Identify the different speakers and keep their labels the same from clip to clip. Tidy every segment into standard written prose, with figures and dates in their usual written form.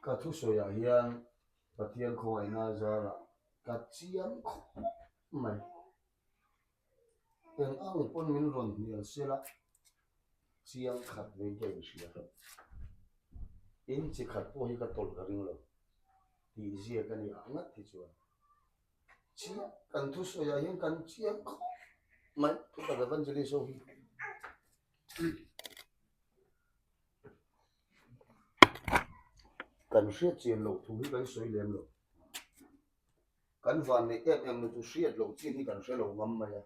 Speaker 1: Ka thusawiah hian Pathian khawngaihna zarah ka chiang khawp mai. Eng ang pawn min rawn hnial sel a, chiang khat vei ka inhria. In chi khat pawh hi ka tawlh ka ring lo tih ziak a ni ah ngat hi chuan. Chiang kan thusawiah hian kan chiang khawp mai thutak evangelist ho hi. Kan hriat chian loh thu hi kan sawi lem lo. Kan van neih em em na chu hriat loh chin hi kan hre lo ngam mai a.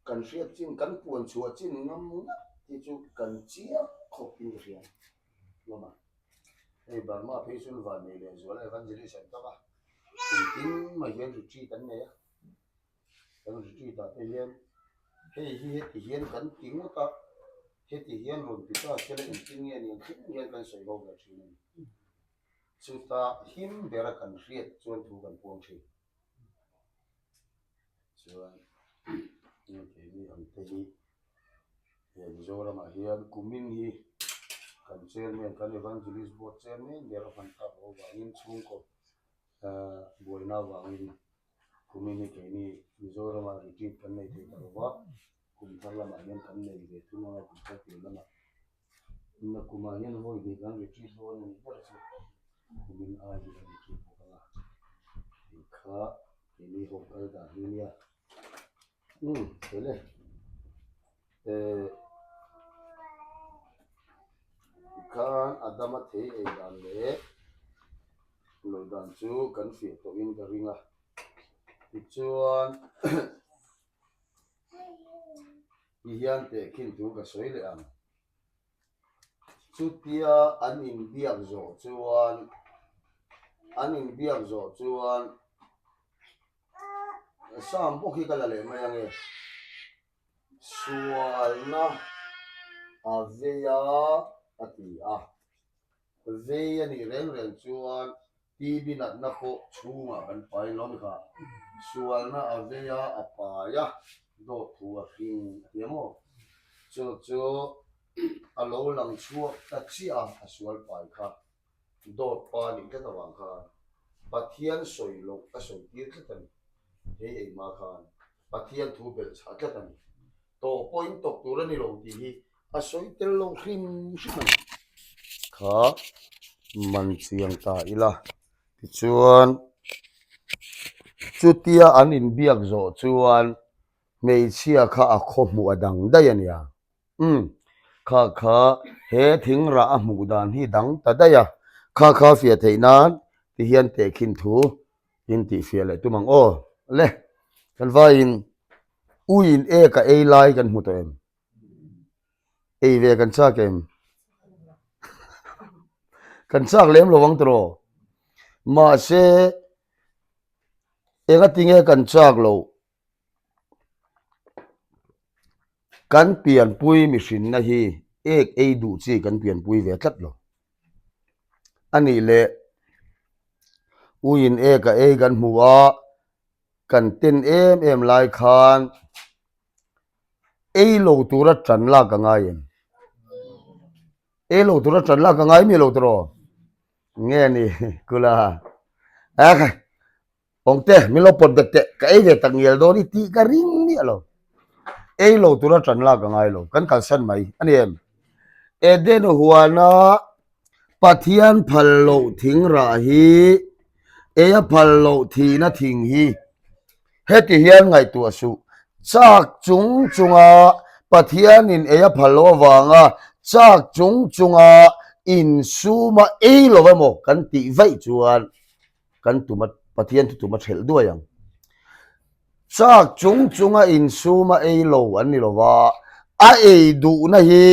Speaker 1: Kan hriat chin, kan puan chhuah chin ngam ngat hi chu kan chiang khawp in ka hria hlawm a. Hei Burma phei chuan van neih leh zual evangelist an tam a, kum tin mai hian retreat an nei a. Kan retreat ah te hian hei hi heti hian kan ti ngawt a, heti hian rawn ti ta se la engtin nge ni ang thleng hian kan sawi ho ve thin a ni. Chuta him bera kan hriat chuan thu kan puang thin. Chuan keini ang te hi he Mizoramah hian kumin hi kan chairman kan Evangelist Board chairman ber a hman tak loh avangin chhungkaw buaina avangin Kumin hi keini Mizoramah retreat kan nei thei ta lo va, kum thar lamah hian kan nei ve thung anga kum thar pian lamah na kumah hian vawi hnih kan retreat dawn a nih ber chu kumin ai hi kan retreat bawk anga tih kha keini ho kal dan hi nia. Umm tele eh tikhan Adama thei ei dan leh lo dan chu kan fiah tawhin ka ring a tichuan ti hian tehkhin thu ka sawi leh ang chutia an inbiak zawh chuan an inbiak zawh chuan. Sam bawk hi ka la leh mai ange. Sualna a vei a a ti a. Vei a nih reng reng chuan TB natna pawh chhungah kan pai lo ni kha. Sualna a vei a a pai a, dawt thu a hring a ti a maw? Chu chu a lo lang chhuak ta chiah a, a sual pai kha. Dawt pa nih tlat avang khan Pathian sawi loh a sawi tir tlat a ni. Hei engmah khan Pathian thu belh chhah tlat a ni. Tawh pawhin tawp tur a ni lo tih hi a sawi tel lo hrim hrim a ni. Kha man chiang ta ila tichuan chutia an inbiak zawh chuan hmeichhia kha a khaw hmuh a dang daih a nia. Umm, kha kha he thing rah a hmuh dan hi dang ta daih a, kha kha fiah theih nan ti hian tehkhin thu in tih fiah leh tum ang aw. Le, kan vaiin uiin ek a ei lai kan hmu tawh em? Ei ve kan chak em? Kan chak lem lo ang tawh. Mahse, engatinge kan chak loh? Kan pianpui mihrinna hi ek ei duh chi kan pianpui ve tlat lo. A nih leh uiin ek a ei kan hmu a, kan ten em em lai khan ei lo tura tan lak a ngai em? Ei lo tura tan lak a ngai mi lo tawh? Nge ni kula? Awngte, min lo pawt bet teh, ka ei ve tak ngial dawn i tih ka ring miah lo. Ei lo tura tan lak a ngai lo, kan kalsan mai a ni em? Eden huana Pathian phal loh thing rah hi, ei a phal loh thihna thing hi heti hian ngaihtuah suh, chak chung chunga Pathianin ei a phal loh avanga chak chung chunga insuma ei lo emaw kan tih vaih chuan kan tum a Pathian thu tum a thelh duai ang. Chak chung chunga insum a ei lo an ni lova, a ei duhna hi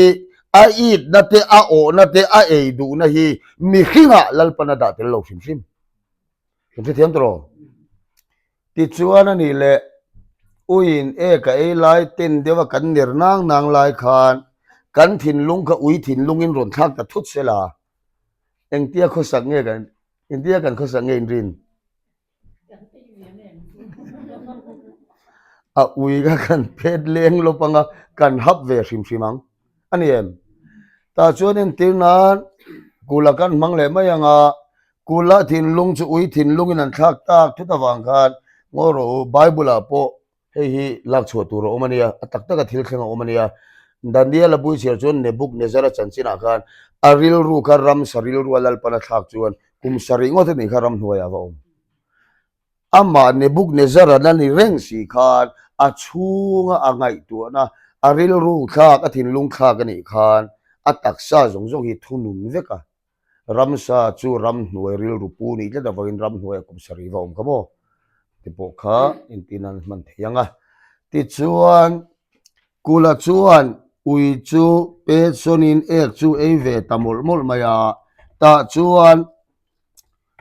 Speaker 1: a itna te a awhna te a ei duhna hi mihringah Lalpan a dah tel lo hrim hrim. Kan hrethiam tawh lo. Tichuan a nih leh uiin ek a ei lai ten deuha kan ner nang nang lai khan kan thinlung kha ui thinlungin rawn thlak ta thut sela engtia khawsak nge kan India kan khawsak nge inrin? A ui kha kan phet leng lawp anga kan hap ve hrim hrim ang. A ni em? Tah chuan entir nan. Kula kan hmang leh mai ang a, Kula thinlung chu ui thinlungin an thlak tak thut avang khan ngaw rawh u, Bible ah pawh hei hi lak chhuah tur a awm a nia, a tak taka thil thleng a awm a nia. Daniel a buichhiar chuan Nebuchadnezzar-a chanchinah khan a rilru kha ramsa rilrua Lalpan a thlak chuan kum sarih ngawt a nih kha ramhnuaiah a va awm. Amah Nebuchadnezzar-a la ni reng si khan a chhunga a ngaihtuahna, a rilru thlak, a thinlung thlak a nih khan a taksa zawng zawng hi thunun vek a. Ramsa chu ramhnuai rilru pu nih tlat avangin ramhnuaiah kum sarih va awm kha maw ti pawh kha entin an hman thei ang a. Tichuan, Kula chuan ui chu pet sawnin ek chu ei ve ta mawlh mawlh mai a, tah chuan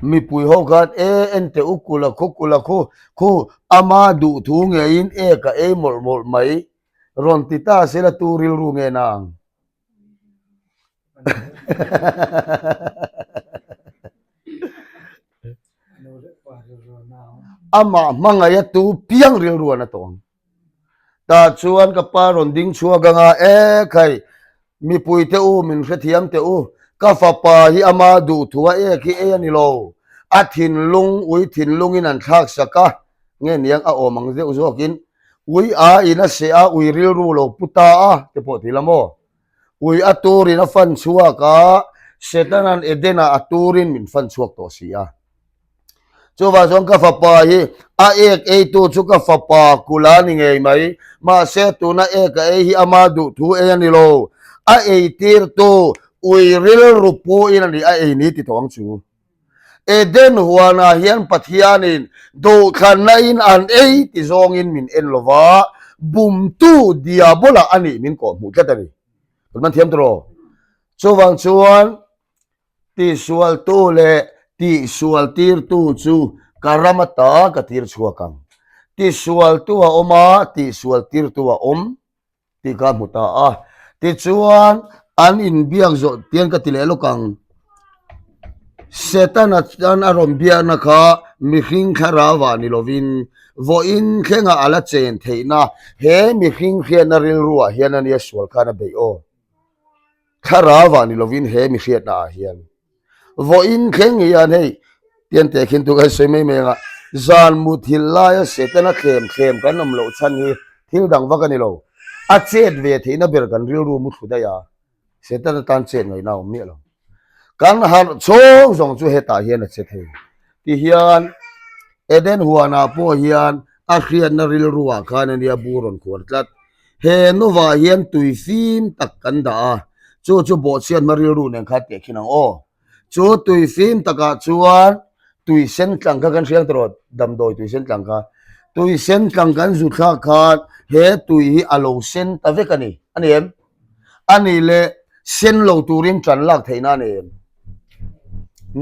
Speaker 1: Mipui ho khan e en teh u kula khu kula khu khu ama duhthu ngeiin ek a ei mawlh mawlh mai rawn ti ta sela tu rilru nge na ang. Amah hmangaih a tu piang rilru an a tawh ang. Tah chuan ka pa rawn ding chhuak ang a, E khai, mipui te u, min hrethiam teh u, ka fapa hi ama duhthu a ek hi ei a ni lo, a thinlung, ui thinlungin an thlak sak a, nge niang a awm ang deuh zawkin, ui a in a seh a, ui rilru lo pu ta a, te pawh ti la maw? Ui a turin a fan chhuak a, Setana'n Eden-ah a turin min fan chhuak tawh si a. Chuvang chuan ka fapa hi a ek eitu chu ka fapa kula a ni ngei mai. Mahse tuna ek a ei hi ama duhthu ei a ni lo. A eitirtu ui rilru puin a ni a ei ni ti tawh ang chu. Eden huanah hian Pathianin duhthlanna in an ei ti zawngin min en lo va, bumtu diabola a nih min kawhhmuh tlat a ni. Kan man thiam tawh. Chuvang chuan Tihsualtu leh tihsualtirtu chu ka ram ata ka tir chhuak ang. Tisualtu a awm a, tihsualtirtu a awm tih ka hmu ta a. Tichuan, an inbiak zawh tiang ka ti leh lawk ang. Setana chuan a rawn biakna kha mihring thlarauah ni lovin, vawiin thlengah a la chen theihna he mihring hriatna rilruah hian a nia sual khan a beih aw. Thlarau ah ni lovin he mi hriatna ah hian vawiin thleng hian hei tian teh khin tu kan sawi mai mai anga zan muthilh laia Setana thlem thlem kan awm loh chhan hi thil dang vak a ni lo. A chet ve theihna ber kan rilru mu thlu daih a, Setana tan chet ngaihna a awm miah lo. Kan harh chhawng zawng chu hetah hian a che thei. Tihian Eden huanah pawh hian a hriatna rilru ah khan a nia bu rawn khuar tlat. He nuvah hian tui fim tak kan dah a, chu chu bawhchhiat hma rilru nen kha teh khin ang aw. Chu tui fim takah chuan tui sen tlang kha kan hriang tawh damdawi tui sen tlang kha. Tui sen tlang kan zu thlak khan he tui hi a lo sen ta vek a ni, a ni em? A nih leh sen lo turin tan lak theihna a nei em?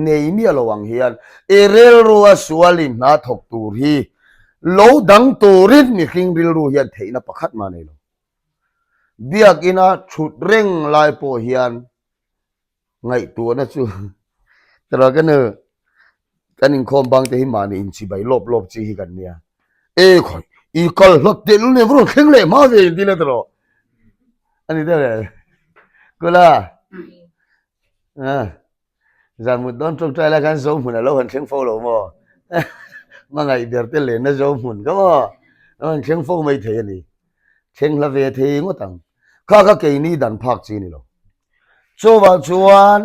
Speaker 1: Nei miah lo ang hian i rilru a sualin hna thawk tur hi lo dang turin mihring rilru hian theihna pakhat mah nei lo. Biakina thut reng lai pawh hian ngaihtuahna chu tara ka nu kan inkhawm bang te hi mahni inchibai lawp lawp chi hi kan nia e khawi i kal hlawt teh lul nen rawn thleng leh hma ve inti la tawh ani deuh le kula zan mut dawn tawngtai lai khan zo hmun a lo han thleng fo lo maw hmangaih ber te lenna zo hmun ka maw a han thleng fo mai thei a ni thleng hla ve thei ngawt ang kha kha keini dan phak chi ni lo Chuvang chuan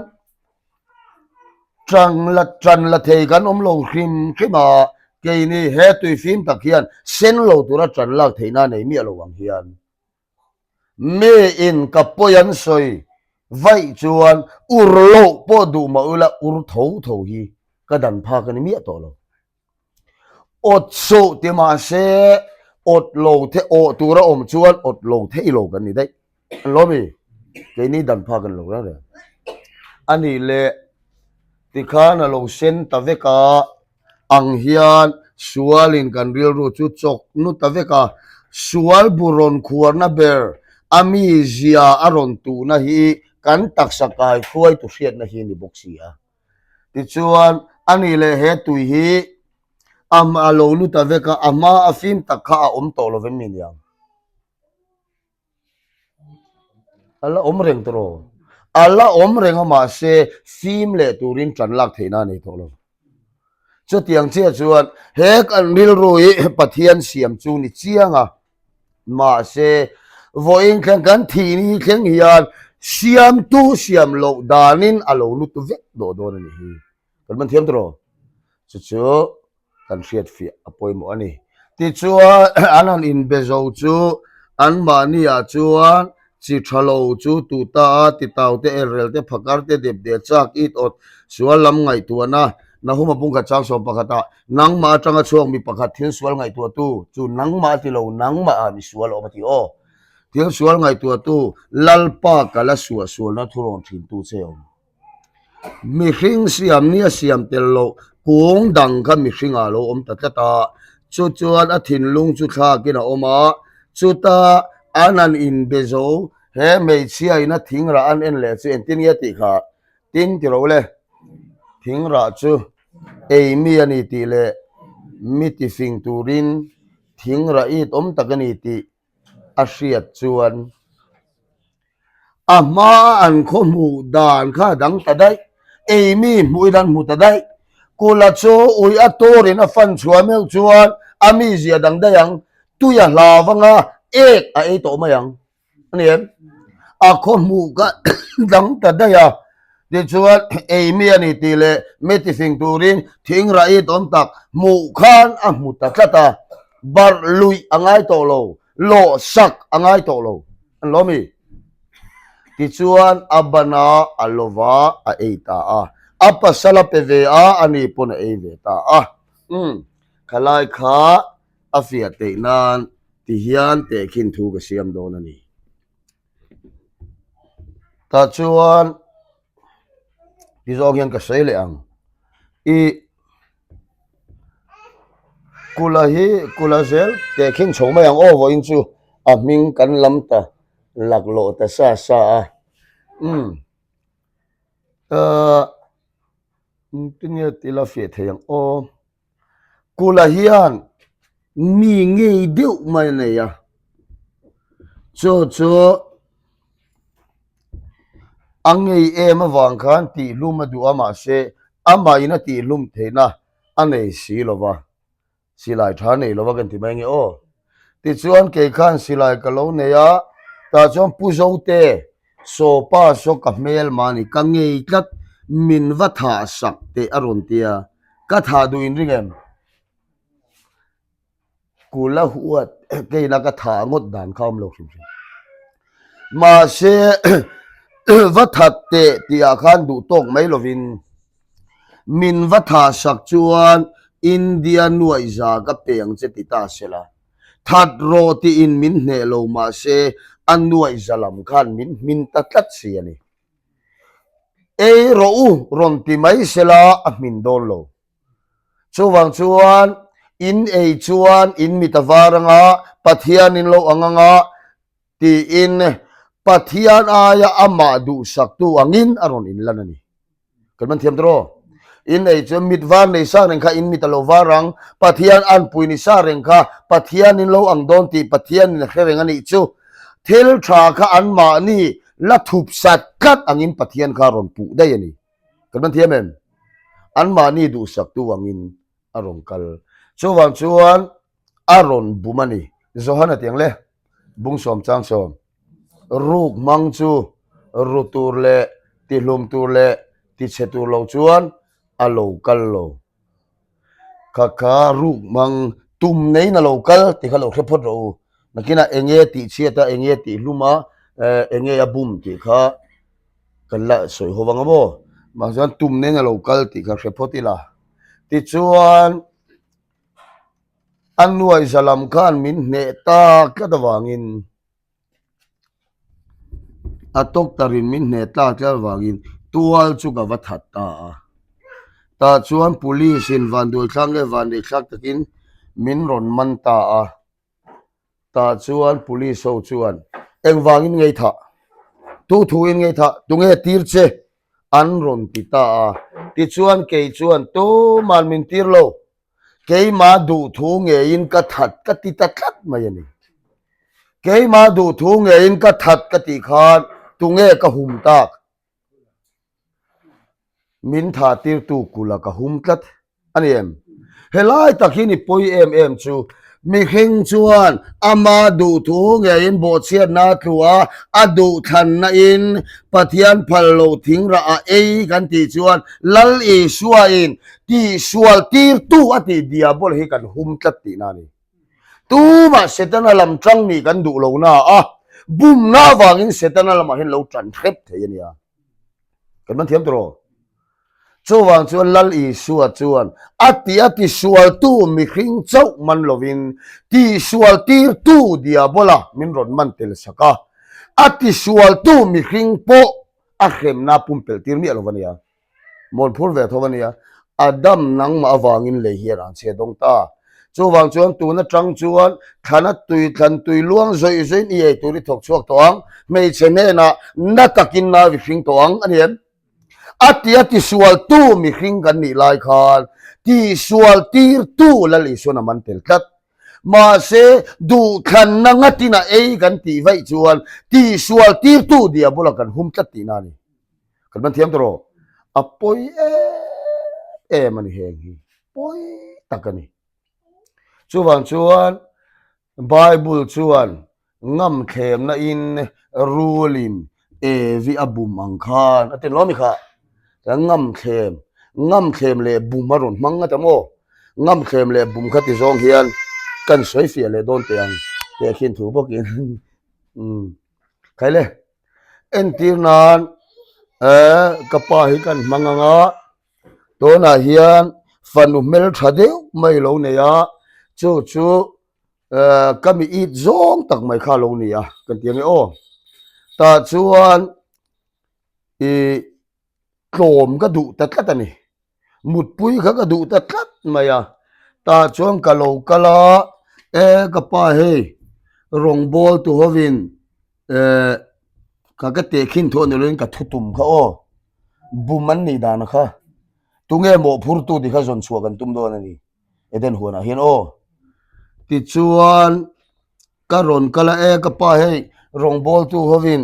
Speaker 1: ṭang la ṭan la thei kan awm lo hrim hrim a, keini he tui fim tak hian sen lo tura ṭan lak theihna nei miah lo ang hian mi in ka pawi an sawi vaih chuan ur loh pawh duh mah ula ur tho tho hi ka dan phak a ni miah tawh lo. Awt suh ti mahse awt lo the awh tura awm chuan awt lo thei lo kan ni daih. An lo mi? Keini dan phak an lo reng reng. A nih leh tikhan a lo sen ta vek a, ang hian sualin kan rilru chu chawk nu ta vek a, sual bu rawn khuarna ber a mizia a rawn tuhna hi kan taksa kai hruaitu hriatna hi a ni bawk si a. Tichuan, a nih leh he tui hi a a lo lut ta vek a, a hma a fim tak kha a awm tawh lo vem mi niang? A la awm reng tawh rawh. A la awm reng a mahse fim leh turin ṭan lak theihna a nei tawh lo. Chutiang chiah chuan he kan rilru hi Pathian siam chu ni chiang a, mahse vawiin thleng kan thih ni thleng hian siamtu siam loh danin a lo lut vek dawh dawn a nih hi. Kan man thiam tawh chu chu kan hriat fiah a pawimawh a ni. Tichuan an han inbe zo chu anmahni ah chuan chi tha lo chu tuta a titau te elrel te phakar te dep deh chak it awt sual lam ngaihtuahna Nahuma pungkhat chang 11 ah nangmah atanga chhuak mi pakhat thil sual ngaihtuahtu chu nangmah a ti lo nangmah ah misual a awm a ti aw. Thil sual ngaihtuahtu Lalpa kala suahsualna thurawn thintu che a awm. Mihring siam nia siam tel loh kung dang kha mihringah a lo awm ta tlat a, chu chuan a thinlung chu thlakin a awm a, chuta an han inbe zo he hmeichhia in a thingrah an en leh chu engtin nge tih kha tin ti ro le, thingrah chu ei mi a ni tih leh mi tifing turin thingrah it awm tak a ni tih a hriat chuan a hmaa an khaw hmuh dan kha a dang ta daih, ei mi hmuhin an hmu ta daih. Kula chu ui a turin a fan chhuah meuh chuan a mizia dang daih ang, tui a hlau anga ek a ei tawh mai ang a ni em? A khaw hmuh kha dang ta daih a, tichuan ei mi a ni tih leh mi tifing turin thing rah it awm tak hmuh khan a hmu ta tlat a, barh luih a ngai tawh lo, lawh sak a ngai tawh lo an lo mi. Tichuan a ban a, a lo va, a ei ta a, a pasal a pe ve a, ani pawn a ei ve ta a. Umm, khalai kha a fiah theih nan tihian tehkhin thu ka siam dawn a ni. Tah chuan ti zawng hian ka sawi leh ang. I Kula hi kula zel tehkhin chho mai ang aw vawiin chu a hming kan lam ta laklawh ta sa sa a. Umm ahh engtin nge tila fiah thei ang aw. Kula hian mi ngei deuh mai a nei a, chu chu a ngei em avang khan tihhlum a duh a mahse amahin a tihhlum theihna a nei si lo va, silai tha nei lo va kan ti mai nge aw. Tichuan kei khan silai ka lo nei a, tah chuan Pu Zote Sawpa saw ka hmel mahni ka ngei tlat, min va thah sak teh a rawn ti a, ka thah duh in ring em? Kula huat keina ka thah ngawt dan kha awm lo hrim hrim. Mahse va that teh tihah khan duh tawk mai lovin min va thah sak chuan India nuaihza ka pe ang che ti ta se la. That rawh tiin min hneh lo mahse a nuaihza lam khan min hmin ta tlat si a ni. Ei rawh u rawn ti mai sela a hmin dawn lo. Chuvang chuan in ei chuan in mit a var anga Pathian in lo ang anga tiin Pathian aia amah duhsaktu angin a rawn inlan a ni. Kan man thiam tawh. In ei chuan mit var nei sa reng kha in mit a lo var ang, Pathian anpui ni sa reng kha Pathian in lo ang dawn tih Pathian in a hre reng a nih chu. Thil tha kha anmahni la thup sat tlat angin Pathian kha a rawn puh daih a ni. Kan man thiam em? Anmahni duhsaktu angin a rawn kal. Chuvang chuan a rawn bum a ni. Johana tiang le, bung sawm chang sawm. Ruk hmang chu ru tur leh tihlum tur leh tichhe tur lo chuan a lo kal lo. Kha kha ruk hmang tum neiin a lo kal tih kha lo hre phawt rawh u. Nakinah eng nge tih chhiat a, eng nge tih hlum a, eng nge a bum tih kha kan la sawi ho vang a maw. Mahse chuan tum neiin a lo kal tih kha hre phawt ila. Tichuan a nuaihza lam khan min hneh tak tlat avangin A doctor in min hneh tlak tlat avangin tual chu ka va that ta a. Tah chuan police in vanduai thlak nge vanneih thlak takin min rawn man ta a. Tah chuan police ho chuan engvangin ngei thah? Tu thuin ngei thah? Tunge tir che? an rawn ti ta a. Tichuan kei chuan tuman min tir lo. Keimah duhthu ngeiin ka that ka ti ta tlat mai a ni. Keimah duhthu ngeiin ka that ka tih khan tunge ka hum tak? Min tha tirtu kula ka hum tlat a ni em? Helai tak hi ni pawi em em chu mihring chuan ama duhthu ngeiin bawhchhiatna a tlu a, a duhthlanna in Pathian phal lo thingrah a ei kan tih chuan Lal Isua in tihsual tirtu a tih diabol hi kan hum tlat tihna a ni. Tumah Setana lam tang nih kan duh lo na a, bumna avangin Setana lamah hian lo tan hrep thei a nia. Kan man thiam tawh. Chuvang chuan Lal Isua chuan a ti a tisualtu mihring chauh man lovin tisualtirtu diabola min rawn man tel sak a, a tisualtu mihring pawh a hremna pumpelh tir miah lo a nia. Mawn phur ve tho a nia. Adam nangmah avangin lei hian an chhe dawng ta. Chuvang chuan tun atang chuan thlana tui thlan tui luang zawih zawih in i ei tur i thawk chhuak tawh ang. Hmeichhe hnenah na takin nau i hring tawh ang a ni em? A ti a tisualtu mihring kan nih lai khan tisual tirtu Lal Isuan a man tel tlat. Mahse duhthlanna ngatin a ei kan tih vaih chuan tisual tirtu diabola kan hum tlat tihna a ni. Kan man thiam tawh a pawi em em a ni heng hi pawi tak a ni. Chuvang chuan Bible chuan ngam thlemna in rulin Evi a bum ang khan a ti lo mi kha kan ngam thlem ngam thlem leh bum a rawn hmang ngata maw ngam thlem leh bum kha ti zawng hian kan sawi fiah leh dawn teh ang teh khin thu bawkin umm khaile. Entir nan eh ka pa hi kan hmang ang a, tunah hian fanu hmeltha deuh mai lo nei a, chu chu eh ka mi it zawng tak mai kha a lo ni a kan ti ang e aw. Tah chuan ih tlawm ka duh ta tlat a ni. Mutpui kha ka duh ta tlat mai a, tah chuan ka lo kal a, e ka pa hei rawngbawl tu hovin eh ka ka tehkhin thu a ni loin ka thutum kha aw, bum an nih dan kha tunge mawhphurtu tih kha zawn chhuah kan tum dawn a ni Eden huanah hian aw. Tichuan ka rawn kal a, e ka pa hei rawngbawl tu hovin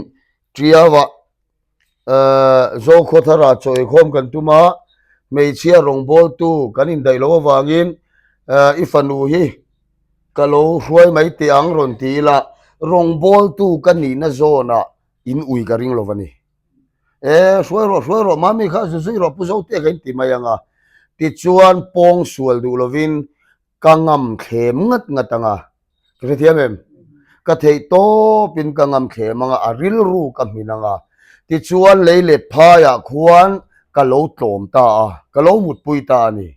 Speaker 1: Ṭiauah Zokhawthara chaw eikhawm kan tum a, hmeichhia rawngbawltu kan indaih loh avangin i fanu hi ka lo hruai mai teh ang rawn ti ila, rawngbawltu ka nihna zawnah in ui ka ring lo va ni. E, hruai rawh, hruai rawh, mami kha zu zui rawh, Pu Zote ka inti mai ang a. Tichuan pawng sual duh lovin Ka ngam thlem ngat ngat ang a, ka hrethiam em? Ka theih tawpin ka ngam thlem ang a, a rilru ka hmin ang a. Tichuan lei let phaiah khuan ka lo tlawm ta a, ka lo mutpui ta a ni.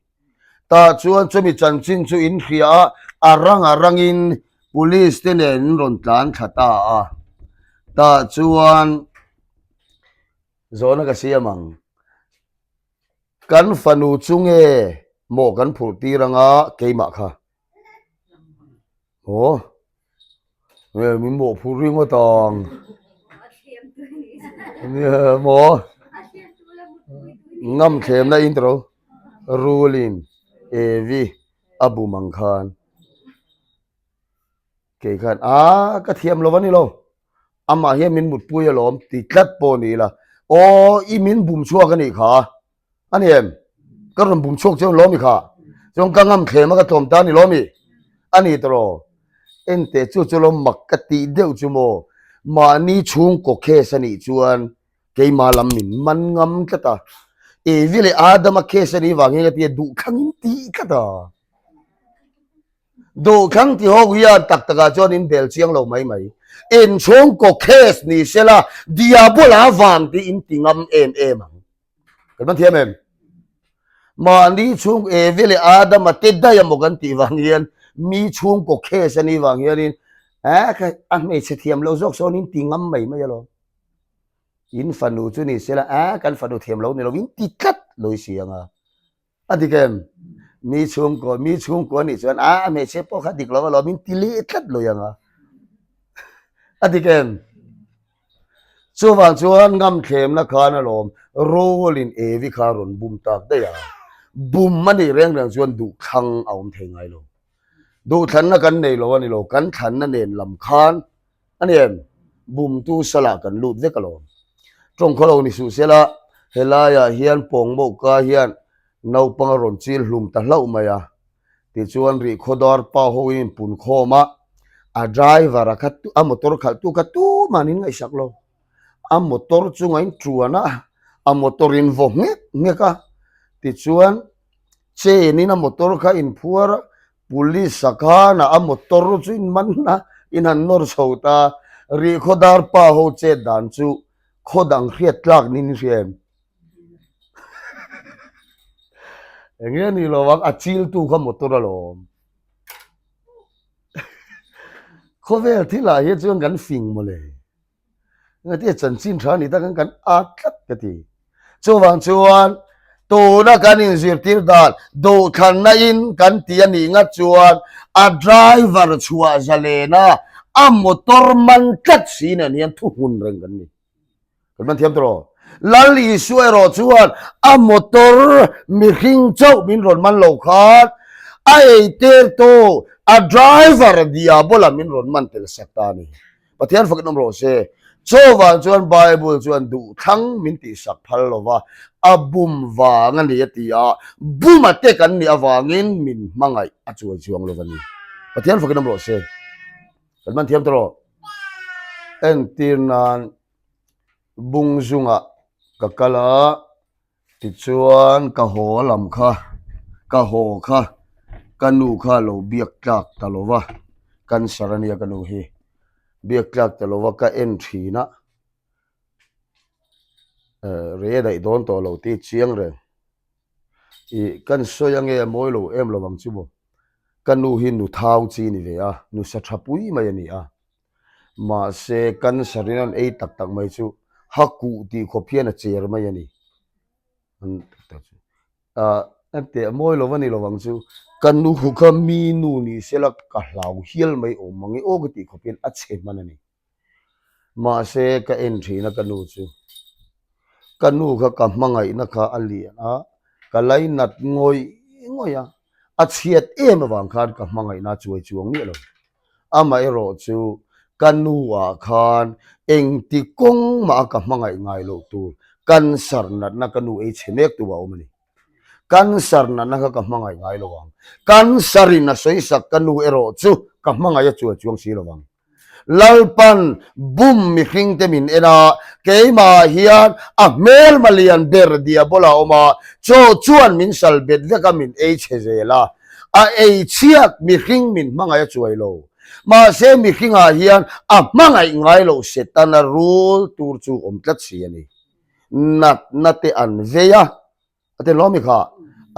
Speaker 1: Tah chuan chumi chanchin chu in hria a, a rang a rangin police te nen in rawn tlan thla ta a. Tah chuan zawhna ka siam ang. Kan fanu chu nge maw kan phurh tir anga keimah kha? Aw, nge min mawh phurh ringawt ang? Maw? Ngam thlemna intro rulin Evi a bum ang khan. Kei khan a ka thiam lo a ni lo, amah hian min mutpui alawm ti tlat pawh ni ila, aw i min bum chhuak a nih kha a ni em? Ka rawn bum chhuak chuan lawm i kha, chuan ka ngam thlem a ka tlawm ta a ni lawm i? A ni tawh enteh chu chu lo mak ka tih deuh chu maw, mahni chhungkaw case a nih chuan keimah lam min man ngam tlat a, Evi leh Adama case a nih vang hian ka ti a duhthlang in tih tlat a. Duhthlang ti ho hian tak takah chuan in bel chiang lo mai mai. Inchhungkaw case ni sela Diabola vang tih in ti ngam em em ang. Kan man thiam em? Mahni chhung Evi leh Adama te daih amaw kan tih vang hian mi chhungkaw case a nih vang hianin eh a hmeichhe thiam lo zawk sawn in ti ngam mai mai alawm. In fanu chu ni sela eh kan fanu thiam lo ni lo in ti tlat lo i si ang a. A dik em? Mi chhungkaw, mi chhungkaw a nih chuan a hmeichhe pawh kha dik lo alawm in ti leh tlat lui ang a. A dik em? Chuvang chuan ngam thlemna khan alawm Rowlin Evi kha rawn bum tak daih a. Bum a nih reng reng chuan duhthlang a awm thei ngai lo. Duhthlanna kan nei lo a ni lo, kan thlanna nen lam khan A ni em? Bumtu salah kan lut vek alawm. Tawng khaw lo ni suh sela. Helaiah hian Pawngmawhka hian naupang a rawn chil hlum ta hlauh mai a. Tichuan Rihkhawdar pa ho in pun khawm a, a driver a kha a motor khalhtu kha tuman in ngaihsak lo. A motor chungah in tuan a, a motor in vaw nghek nghek a. Tichuan chain in a motor kha in phuar a, police a khan a motor chu in man a, in han nawr chho ta. Rihkhawdar pa ho chet dan chu khaw dang hriat tlak niin i hria em? Enge ni lo ang a chil tu kha motor alawm. Khawvel thil ah hian chuan kan fing mawle. Engati chanchin tha ni tak kan at tlat ka ti. Chuvang chuan tuna kan inzirtir dan duhthlanna in kan ti a nih ngat chuan a driver chhuah zalena a motor man tlat si nen hian thuhmun reng kan ni. Kan man thiam tawh. Lal Isua erawh chuan a motor mihring chauh min rawn man lo khan a eitir tu a driver diabola min rawn man tel sak ta a ni. Pathian fakin awm rawh se. Chuvang chuan Bible chuan duhthlang min tihsak phal lo va, a bum vang a ni a ti a, buma te kan nih avangin min hmangaih a chuai chuang lo va ni. Pathian fakin awm rawh se. Kan man thiam tawh. Entir nan bung zungah ka kal a, tichuan ka haw lam kha, ka haw kha ka nu kha lo biak tlak ta lo va, cancer a nia ka nu hi, biak tlak ta lo va ka en thin a, eh rei a daih dawn tawh lo tih chiang reng. Ih kan sawi ange a mawi lo em lo ang chu maw. Ka nu hi nu thau chi ni ve a, nu sa tha pui mai a ni a. Mahse cancer in an ei tak tak mai chu ha kuh tih khawp hian a cher mai a ni. Ah a teh a mawi lo a ni lo ang chu. Ka nu kha mi nu ni sela ka hlau hial mai awm ang e aw ka tih khawp hian a chhe hman a ni. Mahse ka en thin a ka nu chu. Ka nu kha ka hmangaihna kha a lian a, ka lainat ngawih ngawih a, a chhiat em avang khan ka hmangaihna a chuai chuang miah lo. Amaherawh chu ka nu ah khan engti kawng mah a ka hmangaih ngai loh tur cancer natna ka nu ei chhe mek tu a awm a ni. Cancer natna kha ka hmangaih ngai lo ang. Cancer in a sawisak ka nu erawh chu ka hmangaih a chuai chuang si lo ang. Lalpan bum mihringte min en a, keimah hian a hmelma lian ber diabola a awm a, chaw chuan min sal bet vek a min ei chhe zel a, a ei chhiat mihring min hmangaih a chuai lo. Mahse mihringah hian a hmangaih ngai loh Setana rul tur chu awm tlat si a ni. Natna te an vei a. A ti hlawm i kha,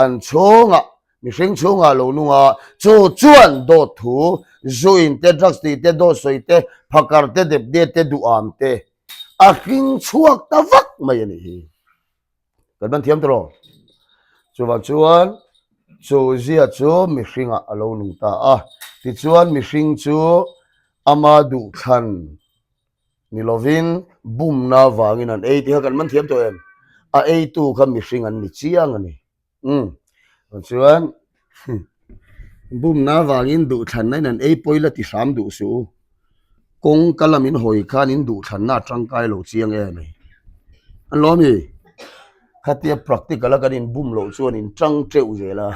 Speaker 1: an chhungah, mihring chhungah lo nung a, chu chuan dawt thu, zu in te, drugs tih te, dawt sawi te, phakar te, depde te, duham te a hring chhuak ta vak mai a nih hi. Kan ban thiam tawh lo. Chuvang chuan chu zia chu mihringah a lo nung ta a, tichuan mihring chu ama duhthlan Ni lovin bumna vangin an ei tih kha kan man thiam tawh em? A eitu kha mihring an ni chiang a ni. Umm. Chuan bumna vangin duhthlanna in an ei pawi la ti hram duh suh u. Kawngka lam in hawi khan in duhthlanna a tangkai lo chiang em ei. An lo ami? Khatia practical a kan in bum loh chuan in tang teuh zel a.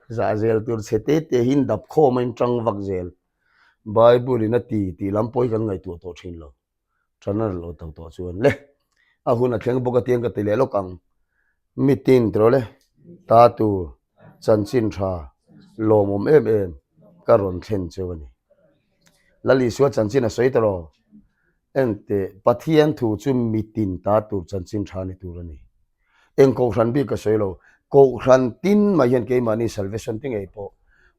Speaker 1: Zah zel tur chhe te te hi in dap khawm a in tang vak zel. Bible in a ti tih lam pawh hi kan ngaihtuah tawh thin lo. Than a lo to tawh chuan le a hun a thleng bawk a tiang ka ti leh lawk ang. Mitin tiraw le ta tur chanchin tha lawmawm em em ka rawn thlen cheu a ni. Lal Isua chanchin a sawi tiraw Enteh, Pathian thu chu mitin ta tur chanchin tha ni tur a ni. Eng kohhran bik ka sawi lo, kohhran tin mai hian keimahni salvation te ngei pawh,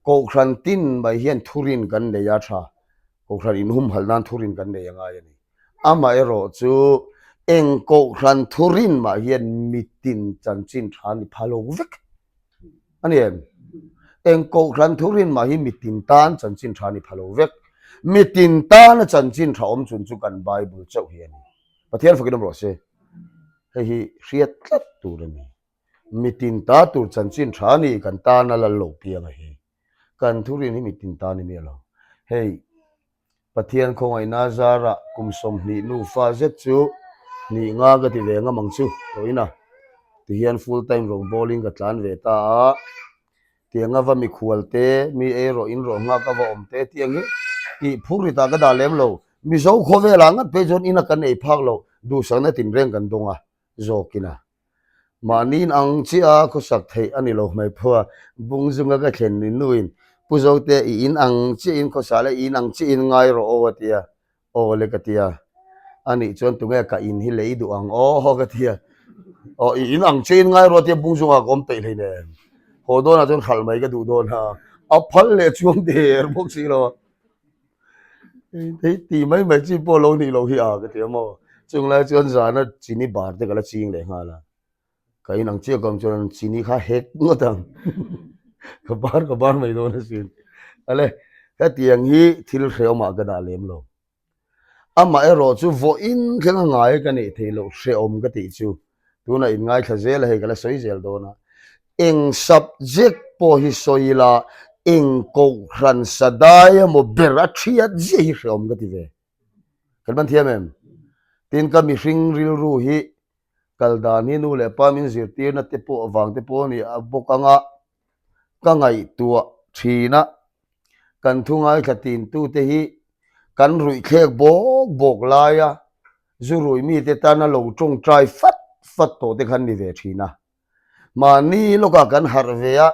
Speaker 1: kohhran tin mai hian thurin kan nei a tha, kohhran inhumhalh nan thurin kan nei a ngai a ni. Amaherawh chu eng kohhran thurin mah hian mitin chanchin tha ni pha lo vek a ni em? Eng kohhran thurin mah hi mitin tan chanchin tha ni pha lo vek. Mitin tana chanchin tha awm chun chu kan Bible chauh hi a ni. Pathian fakin awm rawh se. Hei hi hriat tlat tur a ni. Mitin ta tur chanchin tha a ni kan tana lal lo piang a hi. Kan thurin hi mitin ta ni miah lo. Hei Pathian khawngaihna zarah kum 20 nufa zet chu Hnih nga ka ti ve ngam ang chu tawhin a. Tihian full time rawngbawlin ka tlan ve ta a. Tianga va mikhual te, mi ei rawh in rawh nghak a va awm te tiang hi tih phur ri tah ka dah lem lo. Mizo khawvelah ngat phei chuan ina kan ei phak loh duhsakna tinreng kan dawng a zawkin a. Mahni in ang chiah a khawsak theih a ni lo mai pawh a, bung zunga ka thlen ni nuin Pu Zote i in ang chiah in khawsa leh i in ang chiah in ngai rawh aw a ti a, aw le ka ti a, a nih chuan tunge ka in hi lei duh ang aw ka ti a, aw i in ang chiah in ngai rawh a ti a, bung zungah ka awm peih hleinem, haw dawnah chuan hralh mai ka duh dawn a, a phal leh chuang der bawk si lo a. Hei tih mai mai chi pawh lo nih loh hi a ka ti a maw? Chung lai chuan zana chini bar te ka la ching leh nghal a, ka inang chiah ka awm chuan chini kha hek ngawt ang ka bar ka bar mai dawn asin. Ale hetiang hi thil hrehawmah ka dah lem lo. Amaherawh chu vawiin thleng a ngai ka neih theih loh hrehawm ka tih chu Tunah in ngaithla zel a hei ka la sawi zel dawn a. Eng subject pawh hi sawi ila eng kohhran sadai emaw ber a thiat ziah hi hrehawm ka ti ve. Kan ban thiam em? Tin ka mihring rilru hi kal dan hi nu leh pa min zirtirna te pawh avang te pawh a ni a bawk anga ka ngaihtuah thin a, kan thu ngaithla tintute hi kan ruihthlek bawk bawk laia zu rui mite tana lo tawngtai fat fat tawh te khan ni ve thin a. Mahni lawkah kan harh ve a,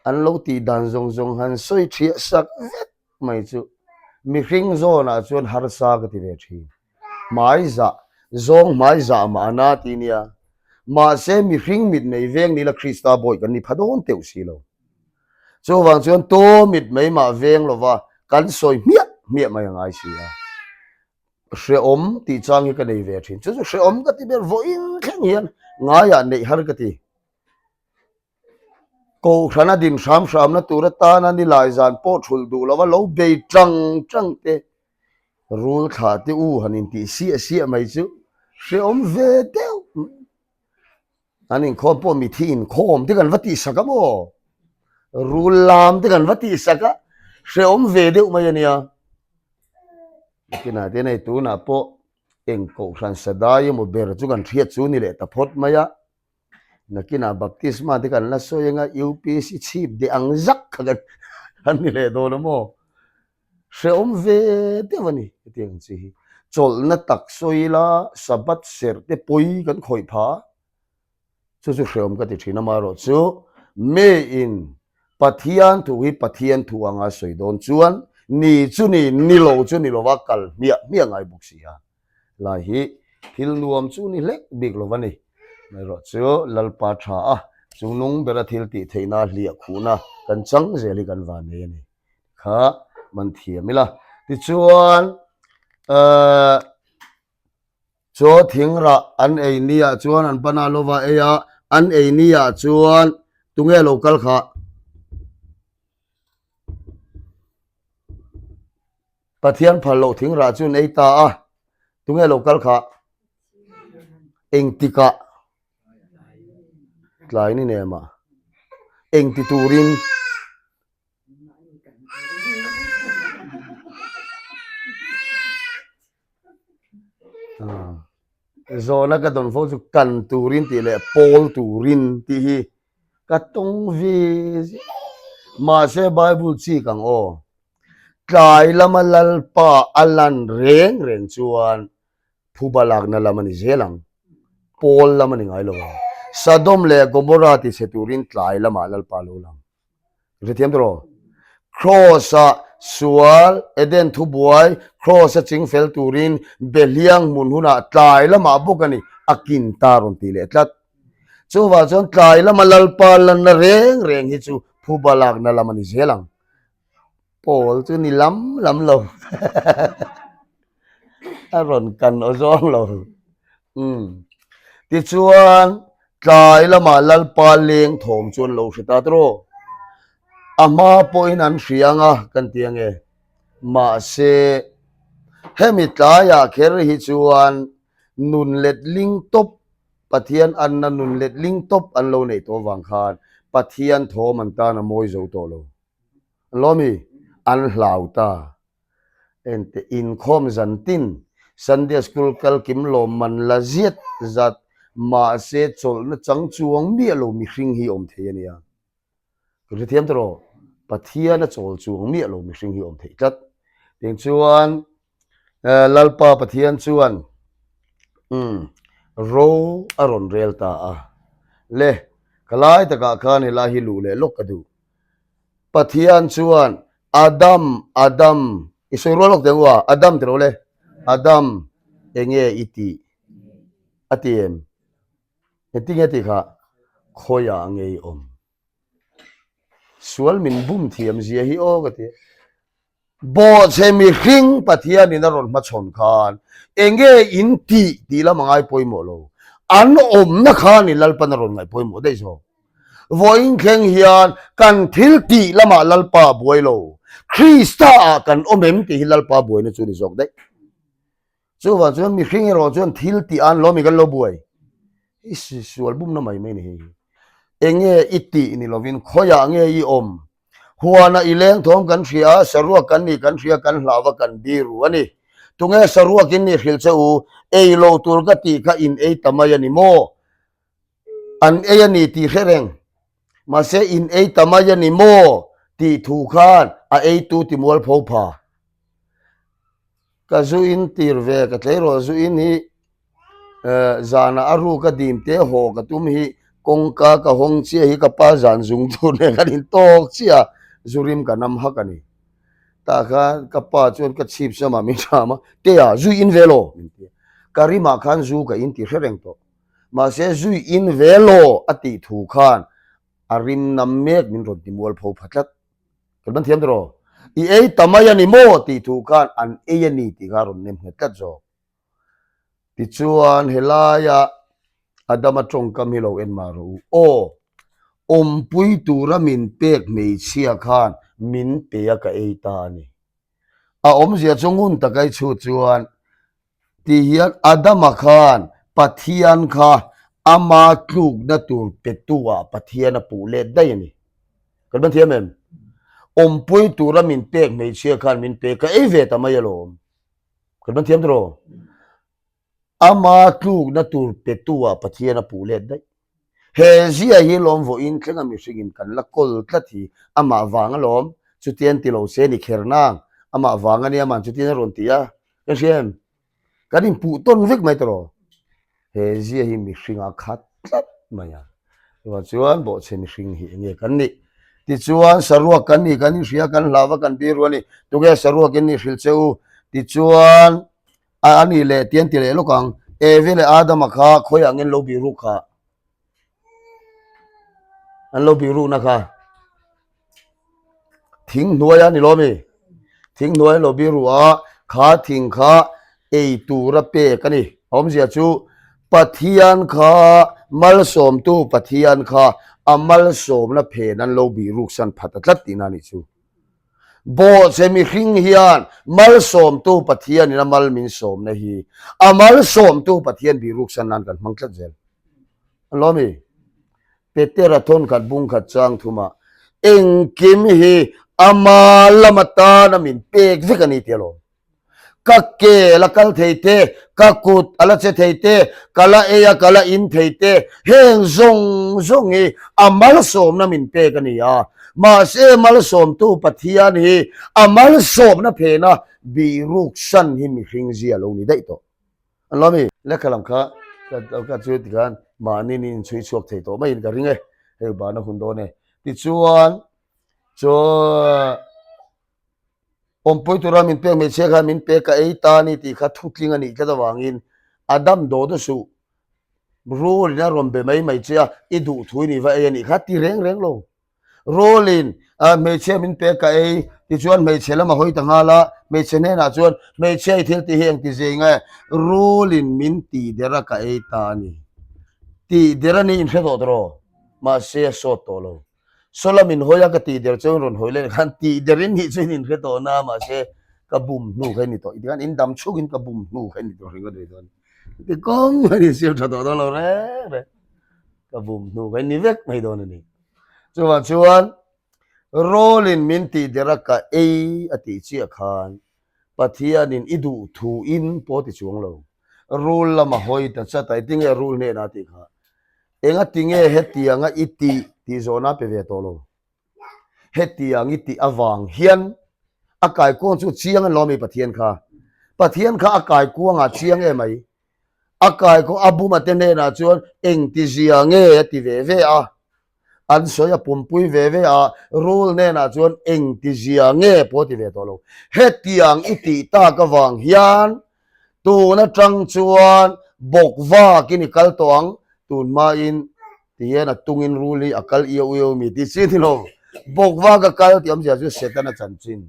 Speaker 1: an lo tih dan zawng zawng han sawi thiah sak vek mai chu mihring zawnah chuan harsa ka ti ve thin. Hmaizah, zawng hmaizah mah ana ti nia. Mahse mihring mit mei veng nila Krista bawi kan ni pha dawn teuh si lo. Chuvang chuan to mit mei mah veng lova kan sawi hmiah hmiah mai a ngai si a. Hrehawm tih chang hi ka nei ve thin. Chu chu hrehawm ka ti ber vawiin thleng hian ngaiah neih har ka ti. Kohhrana din hram hramna tur atana nilai zan pawh thulh duh lova lo bei tang tang te, rul thlah te u han intih siah siah mai chu hrehawm ve deuh mai. An inkhawm pawh mithi inkhawm te kan va tihsak a maw? Rul lam te kan va tihsak a, hrehawm ve deuh mai a nia. Nakinah te nei tunah pawh eng kohhran sadai emaw ber chu kan hriat chu ni leh ta phawt mai a. Nakinah baptisma te kan la sawi anga UPC chhip deh ang zak kha kan an ni leh dawn a maw? Hrehawm ve deuh a ni hetiang ang chi hi. Chawlhna tak sawi ila Sabbath serh te pawi kan khawih pha a, chu chu hrehawm ka ti thin amaherawh chu May-in Pathian thu hi Pathian thu anga sawi dawn chuan ni chu ni, ni lo chu ni lova kal hmiah hmiah ngai bawk si a. Lai hi thil nuam chu ni hlek bik lo a ni. Amaherawh chu Lalpa tha a, chungnung bera thil tih theihna hliah khuhna kan chang zel hi kan van nei a ni. Kha man thiam ila. Tichuan eh chaw thing rah an ei ni ah chuan an pana lova ei a, an ei ni ah chuan tunge lo kal kha? Pathian phal loh thing rah chu an ei ta a, tunge lo kal kha? Engtikah? Tlai ni nem ah. Engti turin? Zawhna ka dawn fo chu kan turin tih leh pawl turin tih hi ka tawng ve zia. Mahse Bible chik ang aw. Tlai lama Lalpa a lan reng reng chuan phuba lakna lam a ni zel ang. Pawl lam a ni ngai lo ang. Sodom leh Gomorrah ti chhe turin tlai lamah Lalpa a lo lang. Hrethiam tawh rawh. Kraws-a sual, Eden thubuai, Kraws-a ching fel turin Behliang hmun hunah tlai lamah bawk a ni, a kin ta rawn tih leh tlat. Chuvang chuan tlai lama Lalpa lanna reng reng hi chu phuba lakna lam a ni zel ang. Pawl chu ni lam lam lo. A rawn kan aw zawng lo. Umm. Tichuan, tlai lamah Lalpa leng thawm chu an lo hre ta tawh. A hma pawhin an hria ang a, kan ti ange. Mahse, hemi tlaiah kher hi chuan nun letling tawp, Pathian anna nun letling tawp an lo neih tawh avang khan Pathian thawm an tan a mawi zo tawh lo. An lo mi? An hlau ta. Ente inkhawm zan tin. Sunday School kal kim lawmman la ziat zat mahse chawlhna chang chuang miah lo mihring hi awm thei a nia. Ka hrethiam ta rawh, Pathian a chawl chuang miah lo mihring hi awm theih tlat. Tiang chuan Lalpa Pathian chuan umm ro a rawn rel ta a. Le, ka lai takah khan helai hi luh leh lawk ka duh. Pathian chuan Adam, Adam, i sawi rual lawk teh ang u a, Adam ti rawh le, Adam, enge i tih? A ti em? Engtin nge tih kha khawiah ngei awm? Sual min bum thiam zia hi aw ka ti. Bawhchhe mihring Pathianin a rawn hmachhawn khan enge in tih tih lam a ngai pawimawh lo. An awmna khan in Lalpan a rawn ngaih pawimawh daih zawk. Vawiin thleng hian kan thil tih lamah Lalpa a buai lo. Krista ah kan awm em tih hi Lalpa buaina chu ni zawk daih. Chuvang chuan mihring erawh chuan thil tih an lawm i kan lo buai. I sual bumna mai mai ni hei hi. Enge i tih ni lovin khawiah nge i awm? Huanah i leng thawm kan hria a, saruak kan nih kan hria kan hlau a kan biru a ni. Tunge saruak in nih hrilh che u? Ei lo tur ka tih kha in ei ta mai a ni maw? An ei a ni tih hre reng. Mahse in ei ta mai a ni maw? Tih thu khan a eitu ti mualpho pha. Ka zu in tir ve ka tleirawl zu in hi zanah a ruk a dim te haw ka tum hi kawngka ka hawng chiah hi ka pa zan zung tur nen kan in tawk chiah a zu rim ka nam hak a ni. Tah khan ka pa chuan ka chhip samah min hram a te ah zu in ve law min ti a ka rimah khan zu ka in ti hre reng tawh mahse zu in ve law a tih thu khan a rim nam mek min rawn ti mual pho pha tlat. Kan ban thiam tawh I ei ta mai a ni maw tih thu khan an ei a ni tih kha a rawn nem nghet tlat zawk. Tichuan helaia Adama tawngkam hi lo en mah rawh u. Aw, awmpui tura min pek hmeichhia khan min pe a ka ei ta a ni. A awmzia chu ngun taka i chhut chuan Ti hian Adama khan Pathian kha ama tlukna tur petu ah Pathian a puh let daih a ni. Kan ban thiam em? Awmpui tura min pek hmeichhia khan min pe ka ei ve ta mai alawm. Kan ban thiam tawh? Ama tlukna tur petu ah Pathian a puh let daih. He zia hi lawm vawiin thlenga mihringin kan la kawl tlat hi amah vang alawm, chutian ti lo se ni kher nang, amah vang a nia man chutian a rawn ti a, ka hria em? Kan inpuh tawn vek mai tawh he zia hi mihringa khat tlat mai a, chuvang chuan bawhchhe mihring hi enge kan nih? Tichuan saruak kan nih kan inhria kan hlau va kan biru a ni, tunge saruak in nih hrilh che u? Tichuan A a nih leh tian ti leh lawk ang. Evi leh Adama kha khawiah nge an lo bih ruk kha? An lo bih rukna kha thing hnuai a ni lo mi? Thing hnuai an lo bih ruh a, kha thing kha ei tura pek a ni. A awmzia chu Pathian kha malsawmtu Pathian kha a malsawmna phen an lo bih ruk san phat a tlat tihna a nih chu. Bawhchhe mihring hian malsawmtu Pathianin a mal min sawmna hi a malsawmtu Pathian bihruksan nan kan hmang tlat zel. An lo mi? Petera thawnkhat bungkhat chang thumah engkim hi ama lam atana min pek vek a ni tih alawm. Ka ke la kal thei te, ka kut a la che thei te, ka la ei a ka la in thei te, heng zawng zawng hi a malsawmna min pek a ni a. Mahse malsawmtu Pathian hi a malsawmna phena bihruk san hi mihring zia lo ni daih tawh. An lo mi? Lehkha lam kha ka chu tikhan mahni ni inchhui chhuak thei tawh maiin ka ring e, hei bana hun dawn e. Tichuan chu. Awmpui tura min pek hmeichhia khan min pek ka ei ta a ni tih kha thutling a nih tlat avangin a dam daw daw suh. Rulin a rawn be mai mai che a, i duh thu i nih va ei a nih kha ti reng reng lo. Rulin hmeichhia min pek ka ei tichuan hmeichhe lam a hawi ta nghal a, hmeichhe hnenah chuan hmeichhia i thil tih hi engti zei nge? Rulin min tih der a ka ei ta a ni. Tih der a nih inhre tawh tawh mahse a sawt tawh lo. Saw lam in hawi a ka tih der chu in rawn hawi leh khan tih der in nih chu in inhre tawh na mahse ka bum hnu kha i ni tawh i tikhan in dam chhuk in ka bum hnu kha i ni tawh ringawt mai dawn ti kawng mai ni siam tha tawh dawn lo reng reng ka bum hnu kha i ni vek mai dawn a ni chuvang chuan rawlin min tih der a ka ei a tih chiah khan. Pathianin i duh thu in pawh ti chuang lo. Rul lama hawi ta chat a, engtinge rul hnenah tih kha? Engatinge hetianga i tih tih zawhna a pe ve tawh lo. Hetiang i tih avang hian a kaikuang chu chiang a ni lo ami Pathian kha? Pathian kha a kaikuangah chiang em mai. A kaikuang a buma te hnenah chuan engtizia nge a ti ve ve a. An sawi a pumpui ve ve a, rul hnenah chuan engtizia nge pawh a ti ve tawh lo. Hetiang i tih tak avang hian tun atang chuan bawk vakin i kal tawh ang, tun hmain tihian a tungin rul hi a kal iau iau mi tih chi a ni lo. Bawk vak a kal tih awmzia chu Setana chanchin.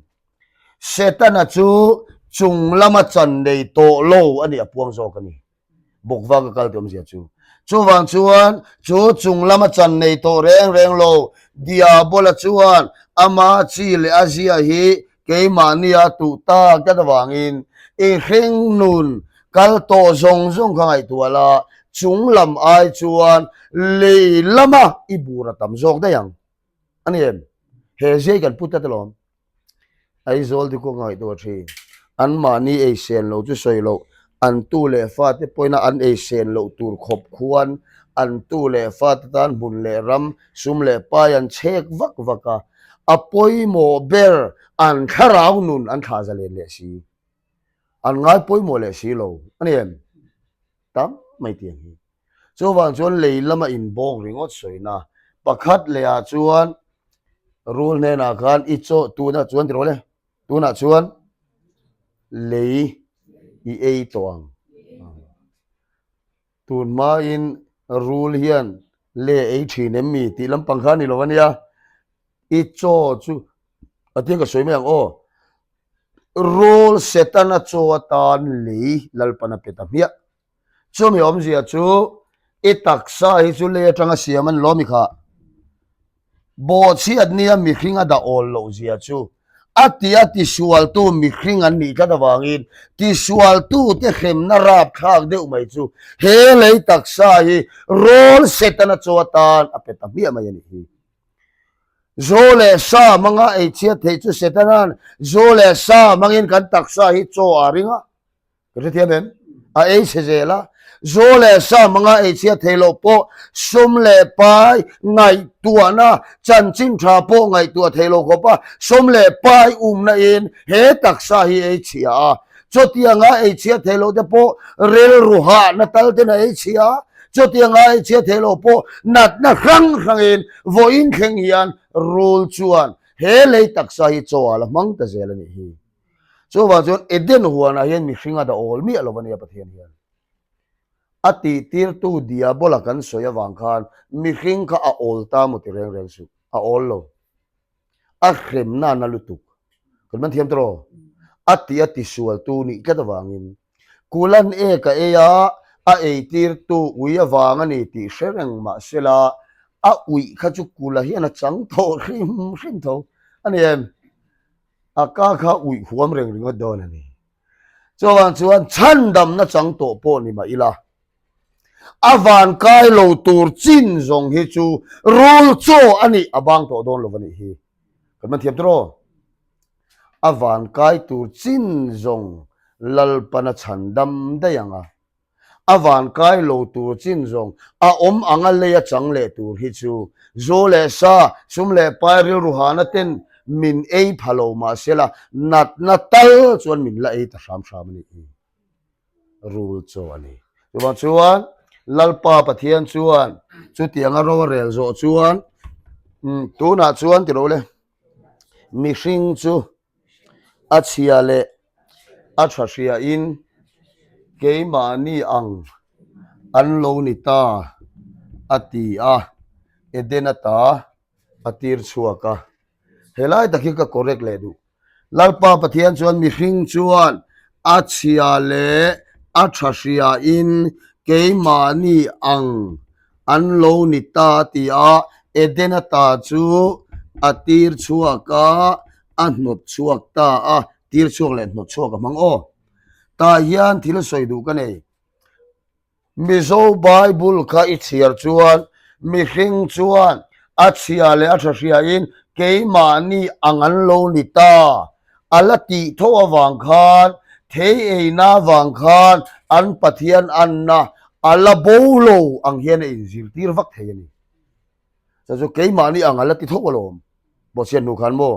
Speaker 1: Setana chu chung lama chan nei tawh lo a nih a puang zawk a ni. Bawk vak a kal tih awmzia chu. Chuvang chuan chu chung lama chan nei tawh reng reng lo Diabola chuan ama chi leh a zia hi keimahnia tuh tak tlat avangin i hringnun kal tawh zawng zawng kha ngaihtuah la, chung lam ai chuan lei lama i bur a tam zawk daih ang. A ni em? He zia hi kan pu tlat alawm. Aizawl te kawng ngaihtuah thin. An mahni ei sen loh chu sawi loh, an tu leh fate pawhin an ei sen loh tur khawp khuan an tu leh fate tan hmun leh ram, sum leh pai an chhek vak vak a. A pawimawh ber an thlarau nun an thlah zalen leh si. An ngai pawimawh leh si lo a ni em? Tam mai tiang hi. Chuvang chuan lei lama inbawk ringawt sawina pakhat lehah chuan rul hnenah khan i chaw tunah chuan ti rawh le tunah chuan lei i ei tawh ang. Tun hmain rul hian le ei thin em mi tih lampang kha a ni lo a nia. I chaw chu a tiang ka sawi mai ang aw. Rul Setana chaw atan lei Lalpan a pe ta hmiah. Chumi awmzia chu i taksa hi chu lei atanga siam a ni lo mi kha. Bawhchhiat nia mihring a dah awl loh zia chu a ti a tisualtu mihring an nih tlat avangin tisualtute hremna rapthlak deuh mai chu he lei taksa hi rawl Setana chaw atan a pe ta hmiah mai a nih hi. Zu leh sa hmanga eichhiat theih chu Setana'n zu leh sa hmangin kan taksa hi chaw a ring a. Ka hrethiam em? A ei chhe zel a. Zu leh sa hmanga ei chhiat thei loh pawh sum leh pai ngaihtuahna, chanchin tha pawh ngaihtuah thei lo khawp a, sum leh pai umna in he taksa hi ei chhia a. Chutianga ei chhiat thei loh te pawh rilru hahna tal ten a ei chhia a. Chutianga ei chhiat thei loh pawh natna hrang hrangin vawiin thleng hian rul chuan he lei taksa hi chaw ah la hmang ta zel a nih hi. Chuvang chuan Eden huanah hian mihring a dah awl miah lo a nia Pathian hian. A tihtirtu Diabola kan sawi avang khan mihring kha a awl ta maw ti reng reng suh. A awl lo. A hremna na lutuk. Kan man thiam tawh. A ti a tisualtu nih tlat avangin Kulan ek a ei a, a eitirtu ui avang a ni tih hre reng mah sela a uih kha chu kula hian a chang tawh hrim hrim tho a ni em? A ka kha uih huam reng ringawt dawn a ni. Chuvang chuan chhandamna chang tawh pawh ni mah ila, a van kai lo tur chin zawng hi chu rul chaw a nih a bang tawh dawn lo a nih hi. Kan man thiam tawh. A van kai tur chin zawng Lalpana chhandam daih ang a. A van kai lo tur chin zawng a awm anga lei a chang leh tur hi chu zu leh sa, sum leh pai rilru hana ten min ei pha lo mahsela natna tal chuan min la ei ta hram hram a nih hi. Rul chaw a ni. Chuvang chuan Lalpa Pathian chuan chutianga ro a rel zawh chuan tunah chuan ti ro le mihring chu A chhia leh a tha hriain keimahni ang an lo ni ta, a ti a, Edena ta a tir chhuak a. Helai tak hi ka correct leh duh. Lalpa Pathian chuan mihring chuan a chhia leh a tha hriain keimahni ang an lo ni ta ti a, Edena ta chu a tir chhuak a, a hnawt chhuak ta a, tir chhuak leh hnawt chhuak a hmang aw. Tah hian thil sawi duh ka nei. Mizo Bible kha i chhiar chuan mihring chuan a chhia leh a tha hriain keimahni ang an lo ni ta. A la tih tho avang khan, thei eina avang khan an Pathian anna a la bo lo ang hian a inzirtir vak thei a ni. Chu chu keimahni ang a la ti tho alawm. Bawhchhiat hnu khan maw?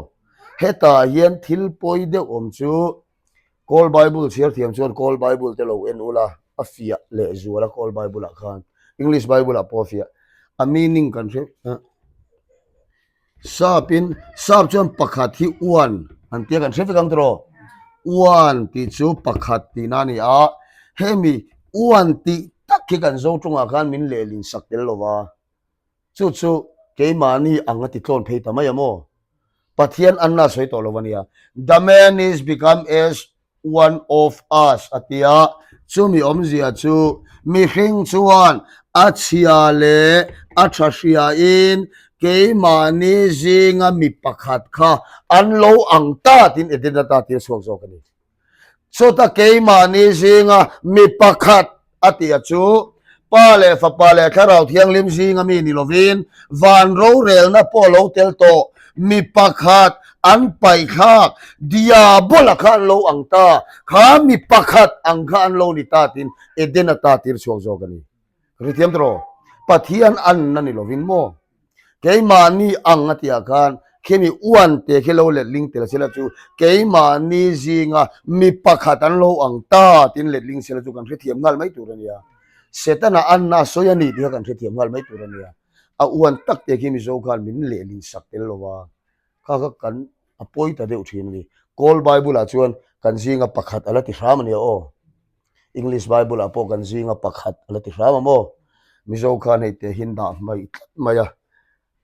Speaker 1: Hetah hian thil pawi deuh awm chu Kawl Bible chhiar thiam chuan Kawl Bible te lo en ula, a fiah leh zual a Kawl Bible ah khan. English Bible ah pawh a fiah. A meaning kan hre Sap in, sap chuan pakhat hi uan an tia kan hre vek ang tiraw? Uan tih chu pakhat tihna a ni a, hemi uan tih tak hi kan zo tawngah khan min lehlin sak tel lo va, chu chu keimahni ang a ti tlawn phei ta mai a maw? Pathian anna sawi tawh lo a nia. The man is become as one of us a ti a, chumi awmzia chu mihring chuan a chhia leh a tha hriain keimahni zinga mi pakhat kha an lo ang ta tiin Eden ata tir chhuak zawk a ni. Chuta keimahni zinga mi pakhat a tih a chu Pa leh Fapa leh Thlarau Thianghlim zinga mi ni lovin van rorelna pawh lo tel tawh mi pakhat an paihthlak Diabola kha an lo ang ta, kha mi pakhat ang kha an lo ni ta tiin Eden ata tir chhuak zawk a ni. Hrethiam tawh? Pathian anna ni lovin maw? Keimahni ang a tihah khan khimi uan te khi lo letling tel sela chu keimahni zinga mi pakhat an lo ang ta tiin letling sela chu kan hrethiam nghal mai tur a nia. Setana anna a sawi a ni tih kha kan hrethiam nghal mai tur a nia. A uan tak te khi Mizo khan min lehlin sak tel lo va, kha kha kan a pawi ta deuh thin a ni. Kawl Bible ah chuan kan zinga pakhat a la ti hram a nia aw. English Bible ah pawh kan zinga pakhat a la ti hram a maw? Mizo khan hei te hi dah hmaih tlat mai a,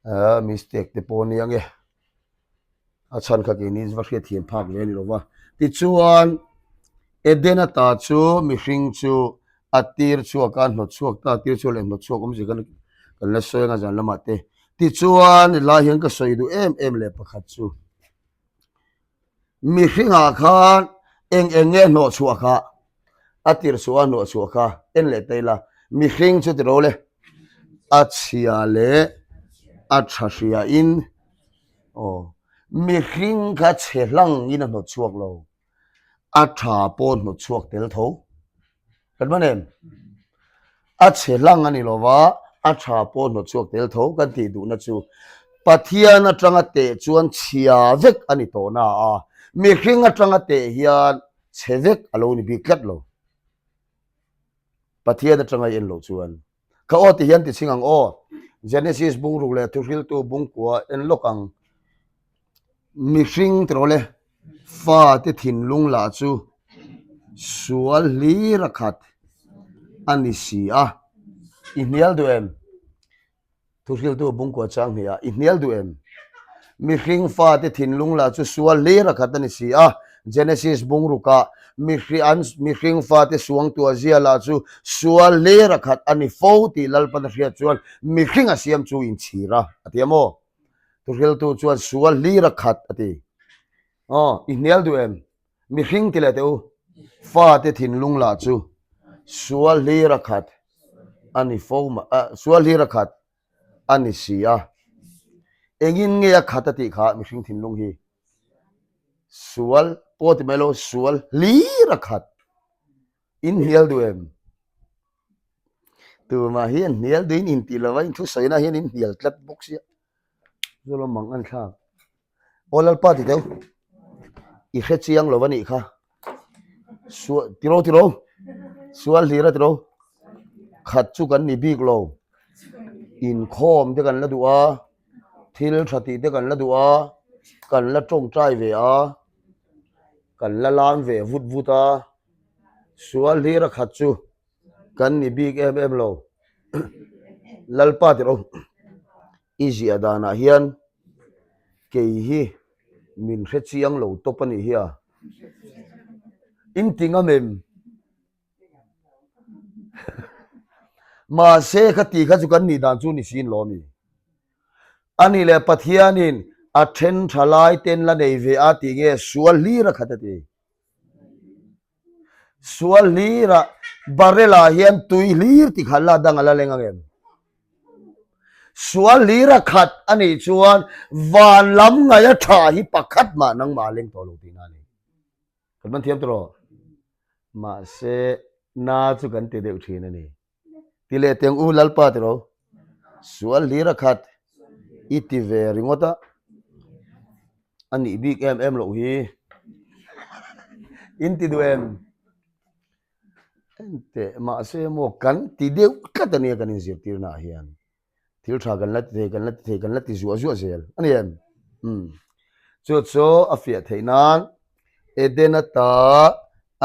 Speaker 1: ah mistake te pawh a nia nge, a chhan kha keini va hriat thiam phak ve a ni lo va. Tichuan Edena ta chu mihring chu a tir chhuak a, hnawt chhuak ta, tir chhuak leh hnawt chhuak awmzia khan kan la sawi anga zan lamah te. Tichuan helai hian ka sawi duh em em leh pakhat chu. Mihringah khan eng eng nge hnawh chhuah kha? A tir chhuah a hnawh chhuah kha en leh ta ila, mihring chu tiro le, a chhia leh a tha hriain aw mihring kha chhe hlangin a hnawt chhuak lo, a tha pawh hnawt chhuak tel tho. Kan hman em? A chhe hlang a ni lo va, a tha pawh hnawt chhuak tel tho kan tih duhna chu Pathian atanga teh chuan chhia vek a ni tawh na a, mihring atanga teh hian chhe vek a lo ni bik tlat lo. Pathian atanga i en loh chuan. Ka aw ti hian ti chhing ang aw. Genesis bungruk leh thuhriltu bungkua en lawk ang. Mihring tiraw le, fate thinlung lah chu sual hlir a khat a ni si a. I hnial duh em? Thuhriltu bungkua chang hnih ah i hnial duh em? Mihring fate thinlung lah chu sual hlir a khat a ni si a. Genesis bungrukah an mihring fate suangtuah zia lah chu sual hlir a khat a ni fo tih Lalpan a hriat chuan mihring a siam chu inchhir a, a ti a maw? Thuhriltu chuan sual hlir a khat a ti. Aw, i hnial duh em? Mihring ti leh teh u, fate thinlung lah chu sual hlir a khat a ni fo sual hlir a khat a ni si a. Engin nge a khat a tih kha mihring thinlung hi? Sual pawh ti mai lo, sual hlir a khat. In hnial duh em? Tumah hi an hnial duh in intih lova inthusawi na hian in hnial tlat bawk sia. Chu lam ang an thlak. Aw Lalpa ti teu. I hre chiang lo a nih kha. Sual tiro tiro. Sual hlir a tiro. Khat chu kan ni bik lo. Inkhawm te kan la duh a. Thil tha tih te kan la duh a. Kan la tawngtai ve a. Kan la lam ve vut vut a. Sual hlir a khat chu kan ni bik em em lo. Lalpa tiro. I ziah danah hian kei hi min hre chiang lo tawp a nih hi a. In ti ngam em? Mahse kha ti kha chu kan nih dan chu ni sin lo a mi. A nih leh Pathianin a then tha lai ten la nei ve a tih nge sual hlir a khat a ti. Sual hlirah barrel ah hian tui hlir ti khat la dang a la leng ang em? Sual hlira khat a nih chuan van lam ngaih a tha hi pakhat mah nangmah a leng tawh lo tihna a ni. Kan man thiam tawh. Mahse na chu kan ti deuh thin a ni. Ti leh teng u Lalpa ti ro. Sual hlir a khat i ti ve ringawt a. A nih bik em em loh hi. In ti duh em? Enteh mahse maw kan ti deuh tlat a nia kan inzirtirnaah hian. Thil tha kan la ti thei, kan la ti thei, kan la ti zuah zuah zel a ni em? Umm. Chu chu a fiah theih nan Eden ata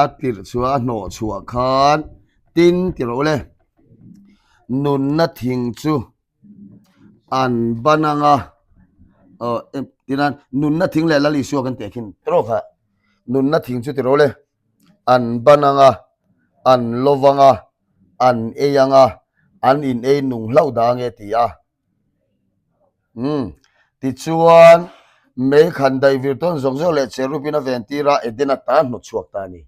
Speaker 1: a tirh chhuah a hnawh chhuah khan tin ti rawh le. Nunna thing chu an ban ang a, aw tinan nunna thing leh Lal Isua kan teh khin tawk kha. Nunna thing chu ti rawh le. An ban ang a, an lovang a, an ei ang a, an in ei nung hlauh dah ange ti a. Umm. Tichuan, mei khan daih vir tawn zawk zawk leh cherubin a ven tir a, Eden ata hnawt chhuak ta a ni.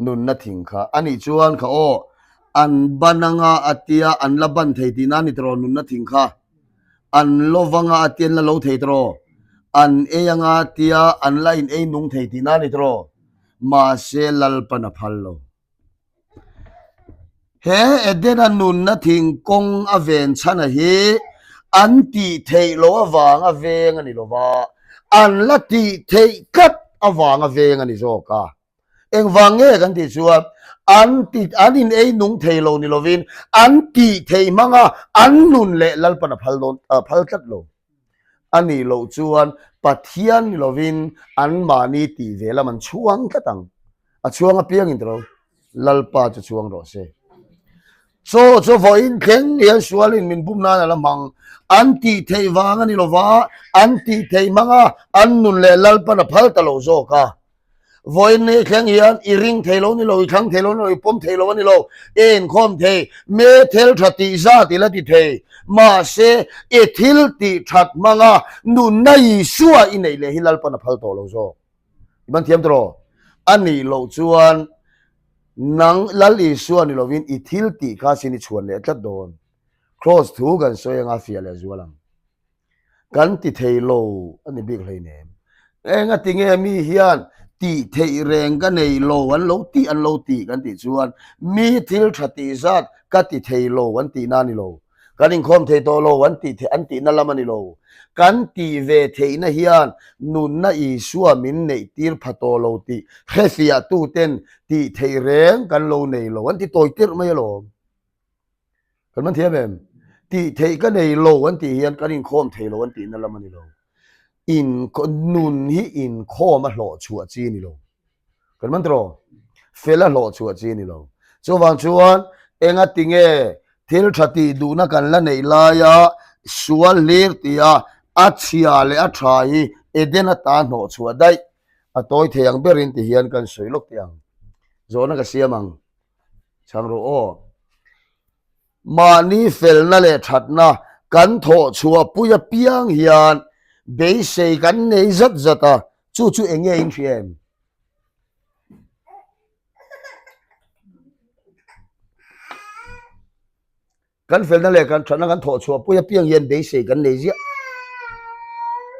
Speaker 1: Nunna thing kha. A nih chuan kha aw, an ban anga a tia an la ban thei tihna a ni tawh nunna thing kha. An lo vanga a tia an la lo thei tawh. An ei anga a tia an la in ei nung thei tihna a ni tawh. Mahse Lalpan a phal lo. He Edena nunna thingkawng a ven chhana hi an tih theih loh avanga veng a ni lo va, an la tih theih tlat avanga veng a ni zawk a. Engvang nge kan tih chuan an ti an in ei nung thei lo ni lovin an tih theih hmanga an nun leh Lalpan a phal dawn a phal tlat lo. A nih loh chuan Pathian ni lovin anmahni tih ve lam an chhuang tlat ang. A chhuang apiangin tiro Lalpa chu chhuang rawh se. Chaw chu vawiin thleng hian sualin min bum nan a la hmang. An tih theih vang a ni lova, an tih theih hmang a, an nun leh Lalpan a phal ta lo zawk a. Vawiin ni thleng hian i ring thei lo ni lo, i thlang thei lo ni lo, i pawm thei lo a ni lo, i inkhawm thei, me thil tha tih zat i la ti thei. Mahse, i thil tih that hmang a, nunna Isua i neih leh hi Lalpan a phal tawh lo zawk. I ban thiam tawh A nih loh chuan nang Lal Isua ni lovin i thil tih kha sin i chhuan leh tlat dawn. Kraws thu kan sawi anga fiah leh zual ang. Kan ti thei lo a ni bik hleinem. Enga tinge mi hian tih theih reng ka nei lo an lo tih an lo tih kan tih chuan mi thil tha tih zat ka ti thei lo an tihna a ni lo. Kan inkhawm thei tawh lo an tih theih an tihna lam a ni lo. Kan tih ve theihna hian nunna Isua min neih tir pha tawh lo tih hrefiah tuten tih theih reng kan lo nei lo an ti tawi tirh mai alawm. Kan man thiam em? Tih theih ka nei lo an tih hian kan inkhawm thei lo an tihna lam a ni lo. In nun hi inkhawm a hlawh chhuah chi a ni lo. Kan man tawh? Fel a hlawh chhuah chi a ni lo. Chuvang chuan enga tinge thil tha tih duhna kan la neih laia sual hlir tia a chhia leh a tha hi Eden ata hnawh chhuah daih a tawi thei ang berin ti hian kan sawi lawk teh ang. Zawhna ka siam ang. Chhang rawh aw. Mahni felna leh thatna kan thawh chhuah pui apiang hian beisei kan nei zat zat a, chu chu eng nge in hria em? Kan felna leh kan thatna kan thawh chhuah pui apiang hian beisei kan nei ziah.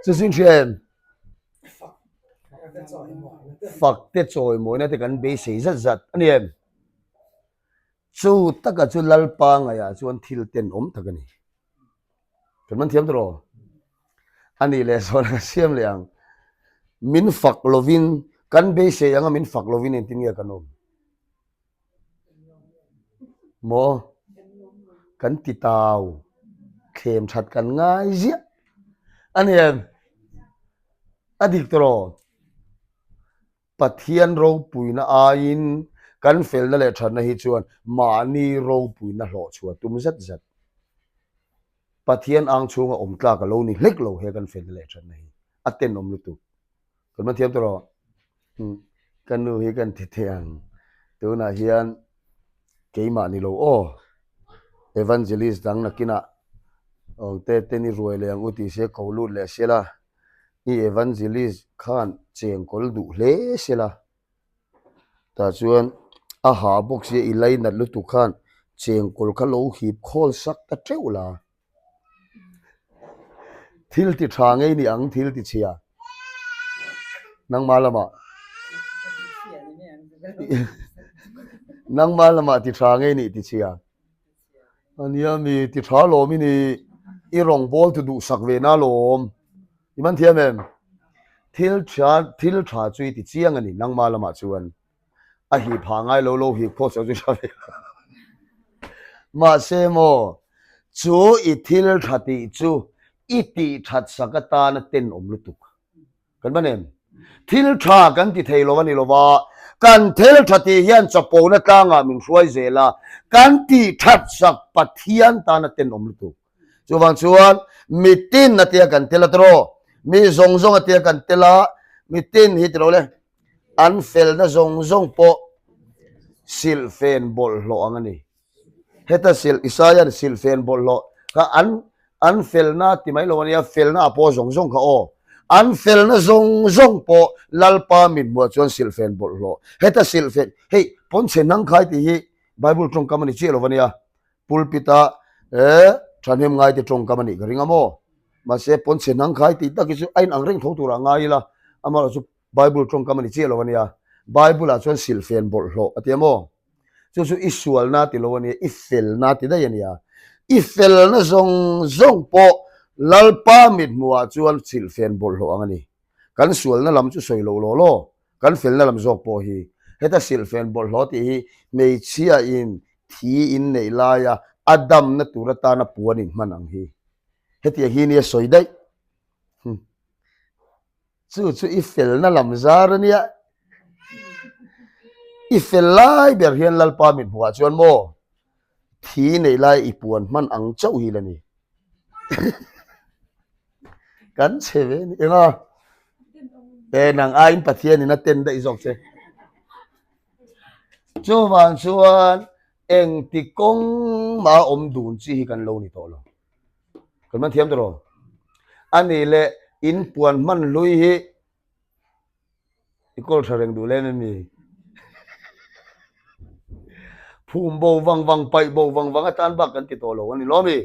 Speaker 1: Chu chu in hria em? Fak te chawimawina te kan beisei zat zat a ni em? Chu taka chu Lalpa ngaihah chuan thil tenawm tak a ni. Kan man thiam tawh A nih leh zawn ka siam leh ang. Min fak lovin kan beisei anga min fak lovin engtin nge kan awm? Maw? Kan ti tau thlem that kan ngai ziah a ni em? A dik tawh Pathian ropuina aiin kan felna leh thatna hi chuan mahni ropuina hlawh chhuah tum zet zet. Pathian ang chhunga awm tlak a lo ni hlek lo he kan felna leh thatna hi. A tenawm lutuk. Kan man thiam tawh Ka nu hi kan ti thei ang. Tunah hian keimah ni lo aw. Evangelist dang nakinah awngte te ni ruai leh ang u tih se ko lut leh sela. I evangelist khan chengkawl duh hle sela. Tah chuan a ha bawk sia i lainat lutuk khan chengkawl kha lo hip khawl sak ta teuh la. Thil ti tha ngei ni ang thil ti chhia. Nangmah lamah. Nangmah lamah ti tha ngei nih ti chhia. Ania mi ti tha lawm i ni. I rawngbâwl tu duhsak ve na lawm. I man thiam em? Thil tha thil tha chu i ti chiang a ni nangmah lamah chuan. A hip ha ngai lo lo hip khawh chauh chu tha ve lo. Mahse maw, chu i thil tha tih chu i tih that sak atana tenawm lutuk. Kan ban em? Thil tha kan ti thei lo a ni lo va, kan thil tha tih hian chapona tlangah min hruai zel a, kan tih that sak Pathian tana tenawm lutuk. Chuvang chuan mitin a tia kan tel a tiraw, mi zawng zawng a tia kan tel a, mitin hi tiraw le, an felna zawng zawng pawh silhfen bawlhhlawh ang a ni. Heta silh Isaiah-a'n silhfen bawlhhlawh kha an an felna ti mai lo a nia, felna a pawh zawng zawng kha aw. An felna zawng zawng pawh Lalpa mithmuah chuan silhfen bawlhhlawh. Heta silhfen, hei pawnchhe hnang khai tih hi Bible tawngkam a ni chiah lo a nia, pulpit-a eh thahnem ngaite tawngkam a nih ka ring a maw? Mahse pawnchhe hnang khai tih tak hi chu a inang reng tho turah ngai ila, amaherawhchu Bible tawngkam a ni chiah lo a nia. Bible ah chuan silhfen bawlhhlawh a ti a maw? Chu chu i sualna ti lo a nia, i felna ti daih a nia. I felna zawng zawng pawh Lalpa mithmuhah chuan silhfen bawlhhlawh ang a ni. Kan sualna lam chu sawi loh law law, kan felna lam zawk pawh hi. Heta silhfen bawlhhlawh tih hi hmeichhia in thi in neih laia a damna tur atana puan in hman ang hi. Hetiang hi nia sawi daih. Chu chu i felna lam zar a nia. I fel lai ber hian Lalpa mit hmuhah chuan maw thi neih lai i puan hman ang chauh hi la ni. Kan chhe ve ni enga e nang aiin Pathianin a ten daih zawk che. Chuvang chuan engti kawng mah awm dun chi hi kan lo ni tawh lo. Kan man thiam tawh A nih leh in puan hman hlui hi i kawl tha reng duh lem em mi? Phum bo vang vang paih bo vang vang atan bak kan ti tawh lo a ni lo mi?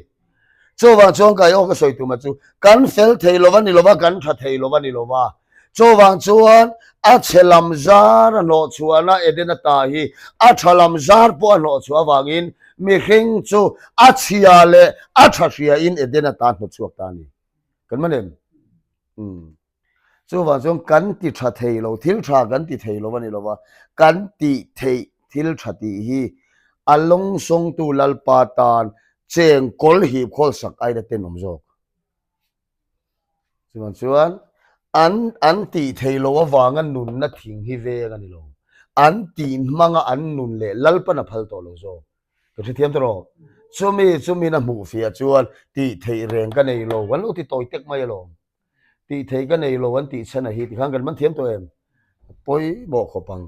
Speaker 1: Chuvang chuan kai aw ka sawi tum a chu kan fel thei lo va ni lo va kan tha thei lo va ni lo va. Chuvang chuan a chhe lam zar a hnawh chhuahna Eden ata hi a tha lam zar pawh a hnawh chhuah avangin mihring chu a chhia leh a tha hriain Eden ata hnawt chhuak ta a ni. Kan man em? Umm. Chuvang chuan kan ti tha thei lo, thil tha kan ti thei lo a ni lo va, kan tih theih thil tha tih hi a lawngsawngtu Lalpa tan cheng kawl hip khawl sak aina tenawm zawk. Chuvang chuan an an tih theih loh avanga nunna thing hi veng a ni lo. An tih hmanga an nun leh Lalpan a phal tawh lo zawk. Ka hrethiam tawh rawh. Chumi chumin a hmuh fiah chuan tih theih reng ka nei lo. An lo ti tawi tek mai alawm. Tih theih ka nei lo an tih chhan a hi tikhan kan man thiam tawh em? A pawimawh khawp ang.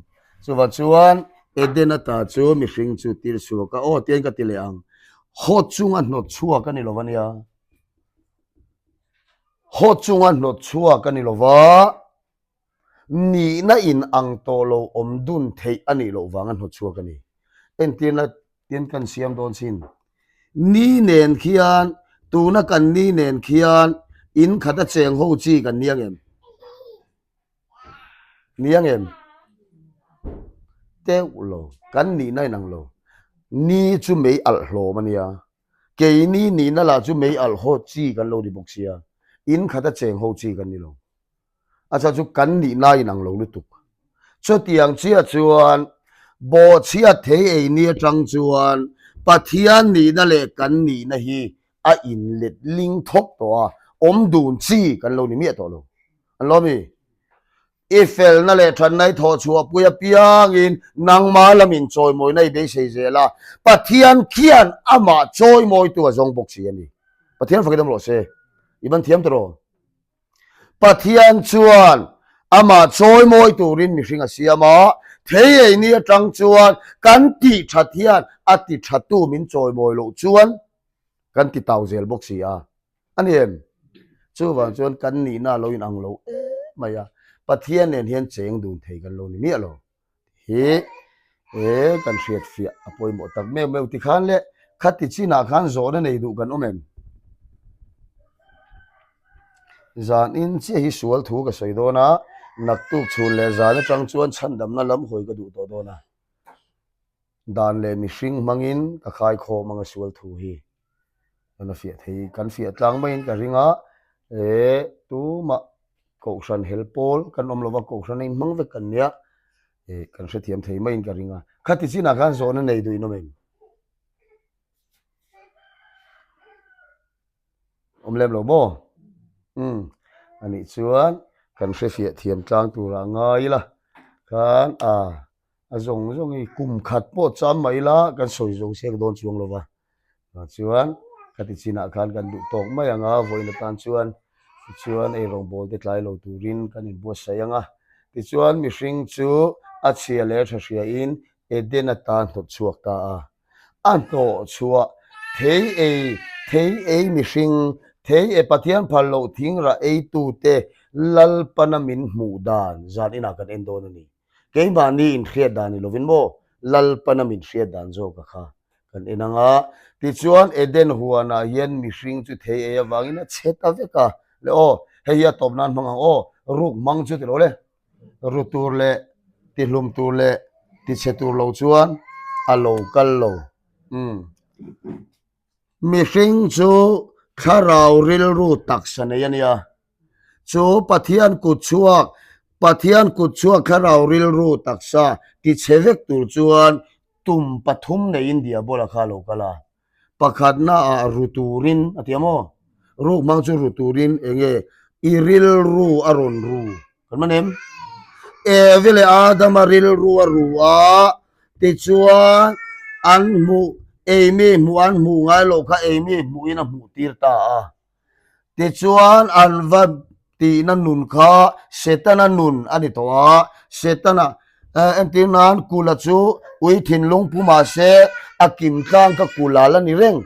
Speaker 1: Chuvang chuan Eden ata chu mihring chu tir chhuak a, aw tiang ka ti leh ang. Haw chunga hnawt chhuak a ni lo a nia. Haw chunga hnawt chhuak a ni lo va, nihna in ang tawh lo awm dun theih a nih loh vanga hnawt chhuak a ni. Entirna tin kan siam dawn chin. Ni nen khian, tuna kan ni nen khian in khat a cheng ho chi kan ni ang em? Ni ang em? Teuh lo, kan nihna in ang lo. Ni chu mei alh hlawm a nia. Keini nihna lah chu mei alh haw chi kan lo ni bawk sia, in khata cheng ho chi kan ni lo. A chhan chu kan nihna in ang lo lutuk. Chutiang chiah chuan bawhchhiat thei ei ni atang chuan Pathian nihna leh kan nihna hi a inlet ling thawk tawh a, awm dun chi kan lo ni miah tawh lo. An lo mi? I felna leh thatna i thawh chhuahpui apiangin nangmah lamin chawimawina i beisei zel a, Pathian khian amah chawimawitu a zawng bawk si a ni. Pathian fakin awm rawh se. I ban thiam tawh. Pathian chuan amah chawimawi turin mihring a siam a, thei ei ni atang chuan kan tih that hian a ti thatu min chawimawi loh chuan kan ti tau zel bawk si a. A ni em? Chuvang chuan kan nihna a lo inang lo em mai a, Pathian nen hian cheng dun thei kan lo ni miah lo hi e kan hriat fiah a pawimawh tak meuh meuh tikhan leh khati chinah khan zawhna nei duh kan awm em? Zan in chiah hi sual thu ka sawi dawn a. Naktuk chhun leh zan atang chuan chhandamna lam hawi ka duh tawh dawn a. Dan leh mihring hmangin ka khaikhawm anga sual thu hi kan a fiah thei, kan fiah tlang maiin ka ring a, eh tumah kohhran hel pawl kan awm lova kohhran a inhmang vek kan nia, eh kan hrethiam thei maiin ka ring a. Khati chinah khan zawhna nei duh in awm em? Awm lem lo maw? Umm anih chuan kan hrefiah thiam tlang turah ngai ila khan a a zawng zawng hi kum khat pawh cham mah ila kan sawi zo sek dawn chuang lo va tah chuan ka ti chinah khan kan duh tawk mai ang a vawiin atan chuan tichuan ei rawngbawl te tlai lo turin kan inbuatsaih ang a tichuan mihring chu a chhia leh tha hriain Eden atan hnawt chhuak ta a. A hnawh chhuah thei ei thei ei mihring, thei e Pathian phal loh thingrah eitute Lalpana min hmuh dan zan inah kan en dawn a ni. Keimahni inhriat dan ni lovin maw Lalpana min hriat dan zawk a kha kan en ang a. Tichuan Eden huanah hian mihring chu thei ei avangin a chhe ta vek a. Le aw, hei hi a tawp nan hmang ang aw, ruk hmang chu ti lo le. Ru tur leh tihlum tur leh tichhe tur lo chuan a lo kal lo. Umm. Mihring chu thlarau rilru taksa nei a nia. Chu Pathian kut chhuak, Pathian kut chhuak thlarau rilru taksa tichhe vek tur chuan tum pathum neiin Diabola kha a lo kal a. Pakhatna ah ru turin a ti a maw? Ruk hmang chu ru turin eng nge i rilru a rawn ru kan man em? Evi leh Adama rilru a ru a, tichuan an hmuh eimi hmuh an hmuh ngai loh kha eimi hmuhin a hmuh tir ta a. Tichuan an va tihna nun kha Setana nun a ni tawh a, Setana entir nan kula chu ui thinlung pu mahse a kim tlang kha kula la ni reng.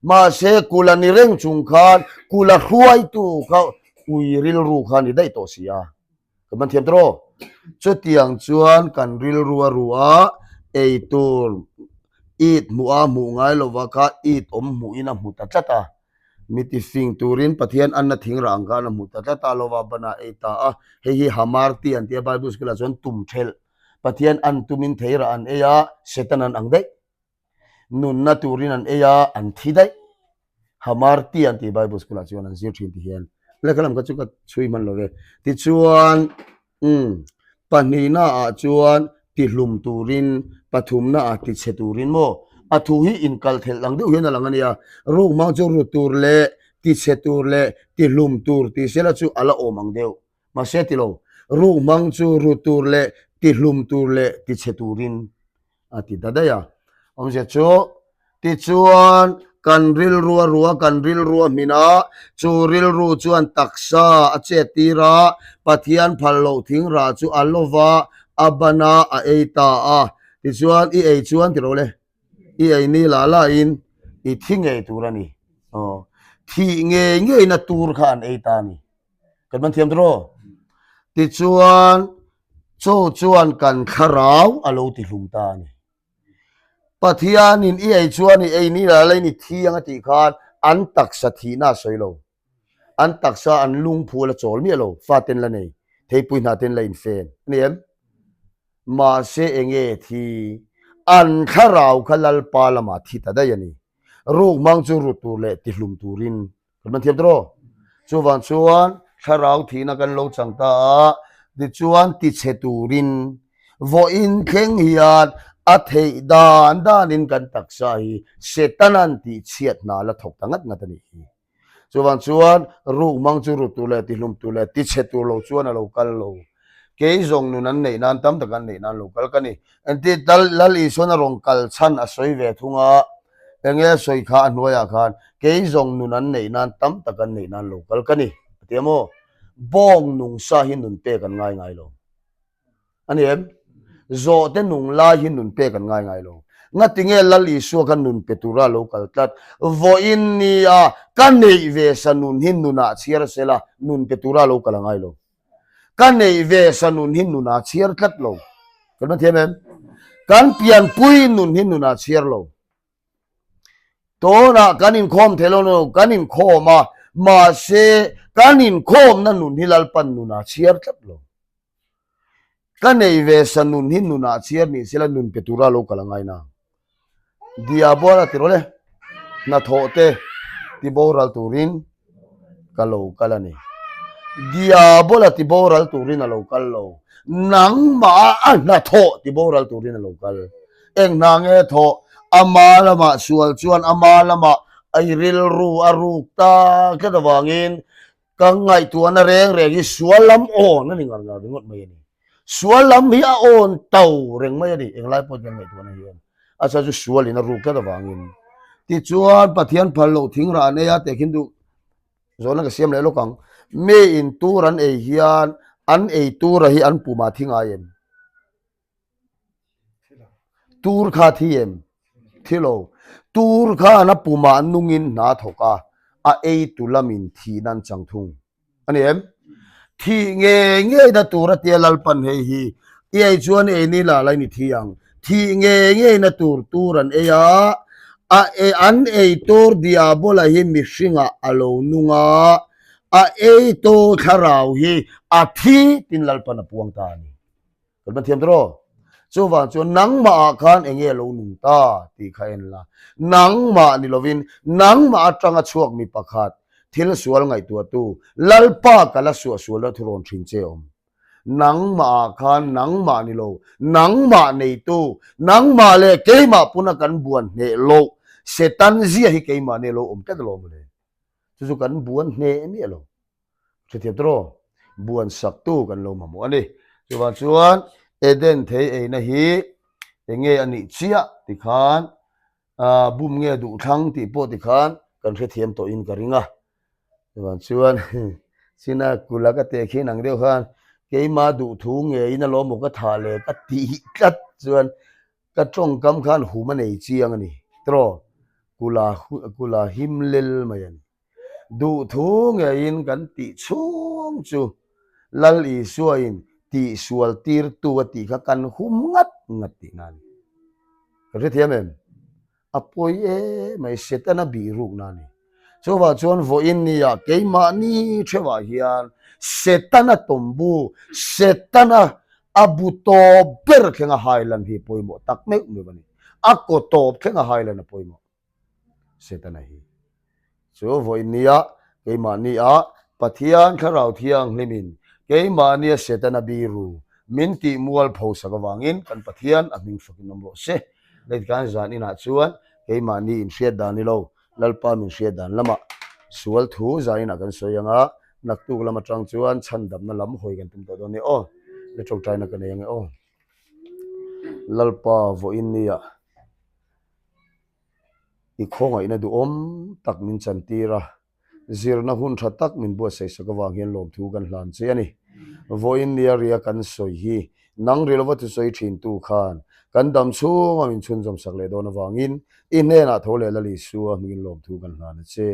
Speaker 1: Mahse kula ni reng chung khan kula hruaitu kha ui rilru kha a ni daih tawh si a. Ka man thiam tawh. Chutiang chuan kan rilru a ru a, eitur it hmuh a hmuh ngai lova kha it awm hmuhin a hmu ta tlat a. Mi ti fing turin Pathian anna thing rah ang khan a hmu ta tlat a, lova ban ah ei ta a. Hei hi Hamarti an ti a, Bible school ah chuan tum thelh. Pathian an tumin thei rah an ei a, Satan an ang daih. Nunna turin an ei a, an thi daih. Hamarti an ti Bible school ah chuan an zir thin ti hian. Lehkha lam kha chu ka chhui hman lo ve. Tichuan, Umm, pahnihna ah chuan tihlum turin, pathumna ah tichhe turin maw? A thu hi inkal thelh ang deuh hian a lang a nia. Ruk hmang chu ru tur leh tichhe tur leh tihlum tur tih sela chu a la awm ang deuh. Mahse ti lo, ruk hmang chu ru tur leh tihlum tur leh tichhe turin a ti ta daih a. Awmzia chu, tichuan kan rilru a rua, kan rilru a hmin a, chu rilru chuan taksa a chet tir a, Pathian phal loh thing rah chu a lo va, a ban a, a ei ta a. Tichuan i ei chuan ti ro le, i ei ni lah lahin i thi ngei tur a ni. Aw, thih ngei ngeina tur kha an ei ta a ni. Kan man thiam tawh. Tichuan Chu chuan kan thlarau a lo ti hlum ta a ni. Pathianin i ei chuan i ei ni la la in i thi ang a tih khan an taksa thihna a sawi lo. An taksa an lungphu a la chawl miah lo, faten la nei, theipui hna ten la infen a ni em? Mahse enge thi? An thlarau kha Lalpa lamah thi ta daih a ni. Ruk hmang chu ru tur leh ti hlum turin Kan man thiam tawh. Chuvang chuan thlarau thihna kan lo chang ta a, tichuan tichhe turin vawiin thleng hian a theih dan danin kan taksa hi Setana'n tihchhiat hna la thawk ta ngat ngat a nih hi. Chuvang chuan ruk hmang chu ru tur leh tihlum tur leh tichhe tur lo chuan a lo kal lo. Kei zawng nun an neih nan tam tak an neih nan lo kal ka ni. Engti Lal Isuan a rawn kal chhan a sawi ve thung a, Enge a sawi kha a hnuaiah khan kei zawng nun an neih nan tam tak an neih nan lo kal ka ni a ti a maw? Bawng nung sa hi nun pek an ngai ngai lo a ni em? Zawhte nung lai hi nun pek an ngai ngai lo. Ngatinge Lal Isua kha nun pe tura lo kal tlat? Vawiin nia ka neih ve sa nun hi nunah chhiar sela nun pe tura lo kal a ngai lo. Ka neih ve sa nun hi nunah chhiar tlat lo. Kan man thiam em? Kan pianpui nun hi nunah chhiar lo. Tunah kan inkhawm thei lo no, kan inkhawm a, mahse kan inkhawmna nun hi Lalpan nunah chhiar tlat lo. Ka nei ve sa nun hi nunah chhiar ni sela nun pe tura lo kal a ngai nang. Diabola ti rawh le, hnathawh te ti boral turin ka lo kal a ni. Diabola ti boral turin a lo kal lo, nangmah a hnathawh ti boral turin a lo kal. Eng hna nge thawh? Ama lamah sual chuan ama lamah a i rilru a ruk tak tlat avangin Ka ngaihtuahna reng reng hi sual lam awn a ni ngar ngar ringawt mai a ni. Sual lam hi a awn to reng mai a ni. Englai pawh kan ngaihtuahna hian a chhan chu sualin a ruk tlat avangin. Tichuan Pathian phal loh thing rah an ei a teh khin duh zawhna ka siam leh lawk ang. Mi in tur an ei hian an ei tura hi an pumah thi ngai em? Tur kha thi em? Thi lo. Tur khan a pumah nungin hna thawk a, a ei tu lamin thihna an chang thung. A ni em? Thih ngei ngeina tur a tia Lalpan hei hi i ei chuan i ei ni lah la i ni thi ang. Thih ngei ngeina tur tur an ei a, a an ei tur diabola hi mihringah a lo nung a, a ei tu thlarau hi a thi tin Lalpan a puang ta a ni. Kan va thiam tawh. Chuvang chuan nangmah ah khan eng nge lo nung ta tih kha en la. Nangmah ni lovin nangmah atanga chhuak mi pakhat thil sual ngaihtuahtu Lalpa ka la suahsualna thu rawn thin che awm. Nangmah ah khan nangmah ni lo, nangmah neitu, nangmah leh keimah puna kan buan hneh loh Setan zia hi keimah nia lo awm tlat alawm le. Chu chu kan buan hneh miah lo. Hrethiam tawh buan saktu kan lo mamawh a ni. Chuvang chuan Eden thei eina hi enge a nih chiah tikhan bum nge duh thlang tih pawh tikhan kan hrethiam tawhin ka ring a. Chuvang chuan china kula ka teh khin ang deuh khan keima duhthu ngeiin alawm aw ka thah leh ka tih tlat chuan ka tawngkam khan hum a nei chiang a ni tawh kula kula him lel mai a ni. Duhthu ngeiin kan tih chhung chu Lal Isuain tihsual tirtu a tih kha kan hum ngat ngat tihna a ni. Ka hrethiam em? A pawi em mai, Setana bih rukna a ni. Chuvah chuan vawiin nia keimahni theuhah hian Setana tawmbu, Setana a bu tawp ber thlenga hailan hi pawimawh tak meuh meuh a ni. A kaw tawp thlenga hailan a pawimawh. Setana hi. Chu vawinia keimahnia Pathian Thlarau Thianghlimin keimahnia Setana biru min tih mual pho sak avangin kan Pathian a hming fakin awm rawh se. Lei-kan zan inah chuan keimahni inhriat dan ni lo, Lalpa min hriat dan lamah sual thu zan inah kan sawi ang a, naktuk lam atang chuan chhandamna lam hawi kan tum tawh dawn nia aw. Le tawngtaina ka nei ang e aw. Lalpa vawinia. I khawngaihna duhawm tak min chantir a, zirna hun tha tak min buatsaih sak avang hian lawmthu kan hlan che a ni. Vawiin nia ria kan sawi hi nang ri lova thusawi thintu khan kan dam chhunga min chhunzawm sak leh dawn avangin i hnenah tho leh Lal Isua hmingin lawmthu kan hlan a che.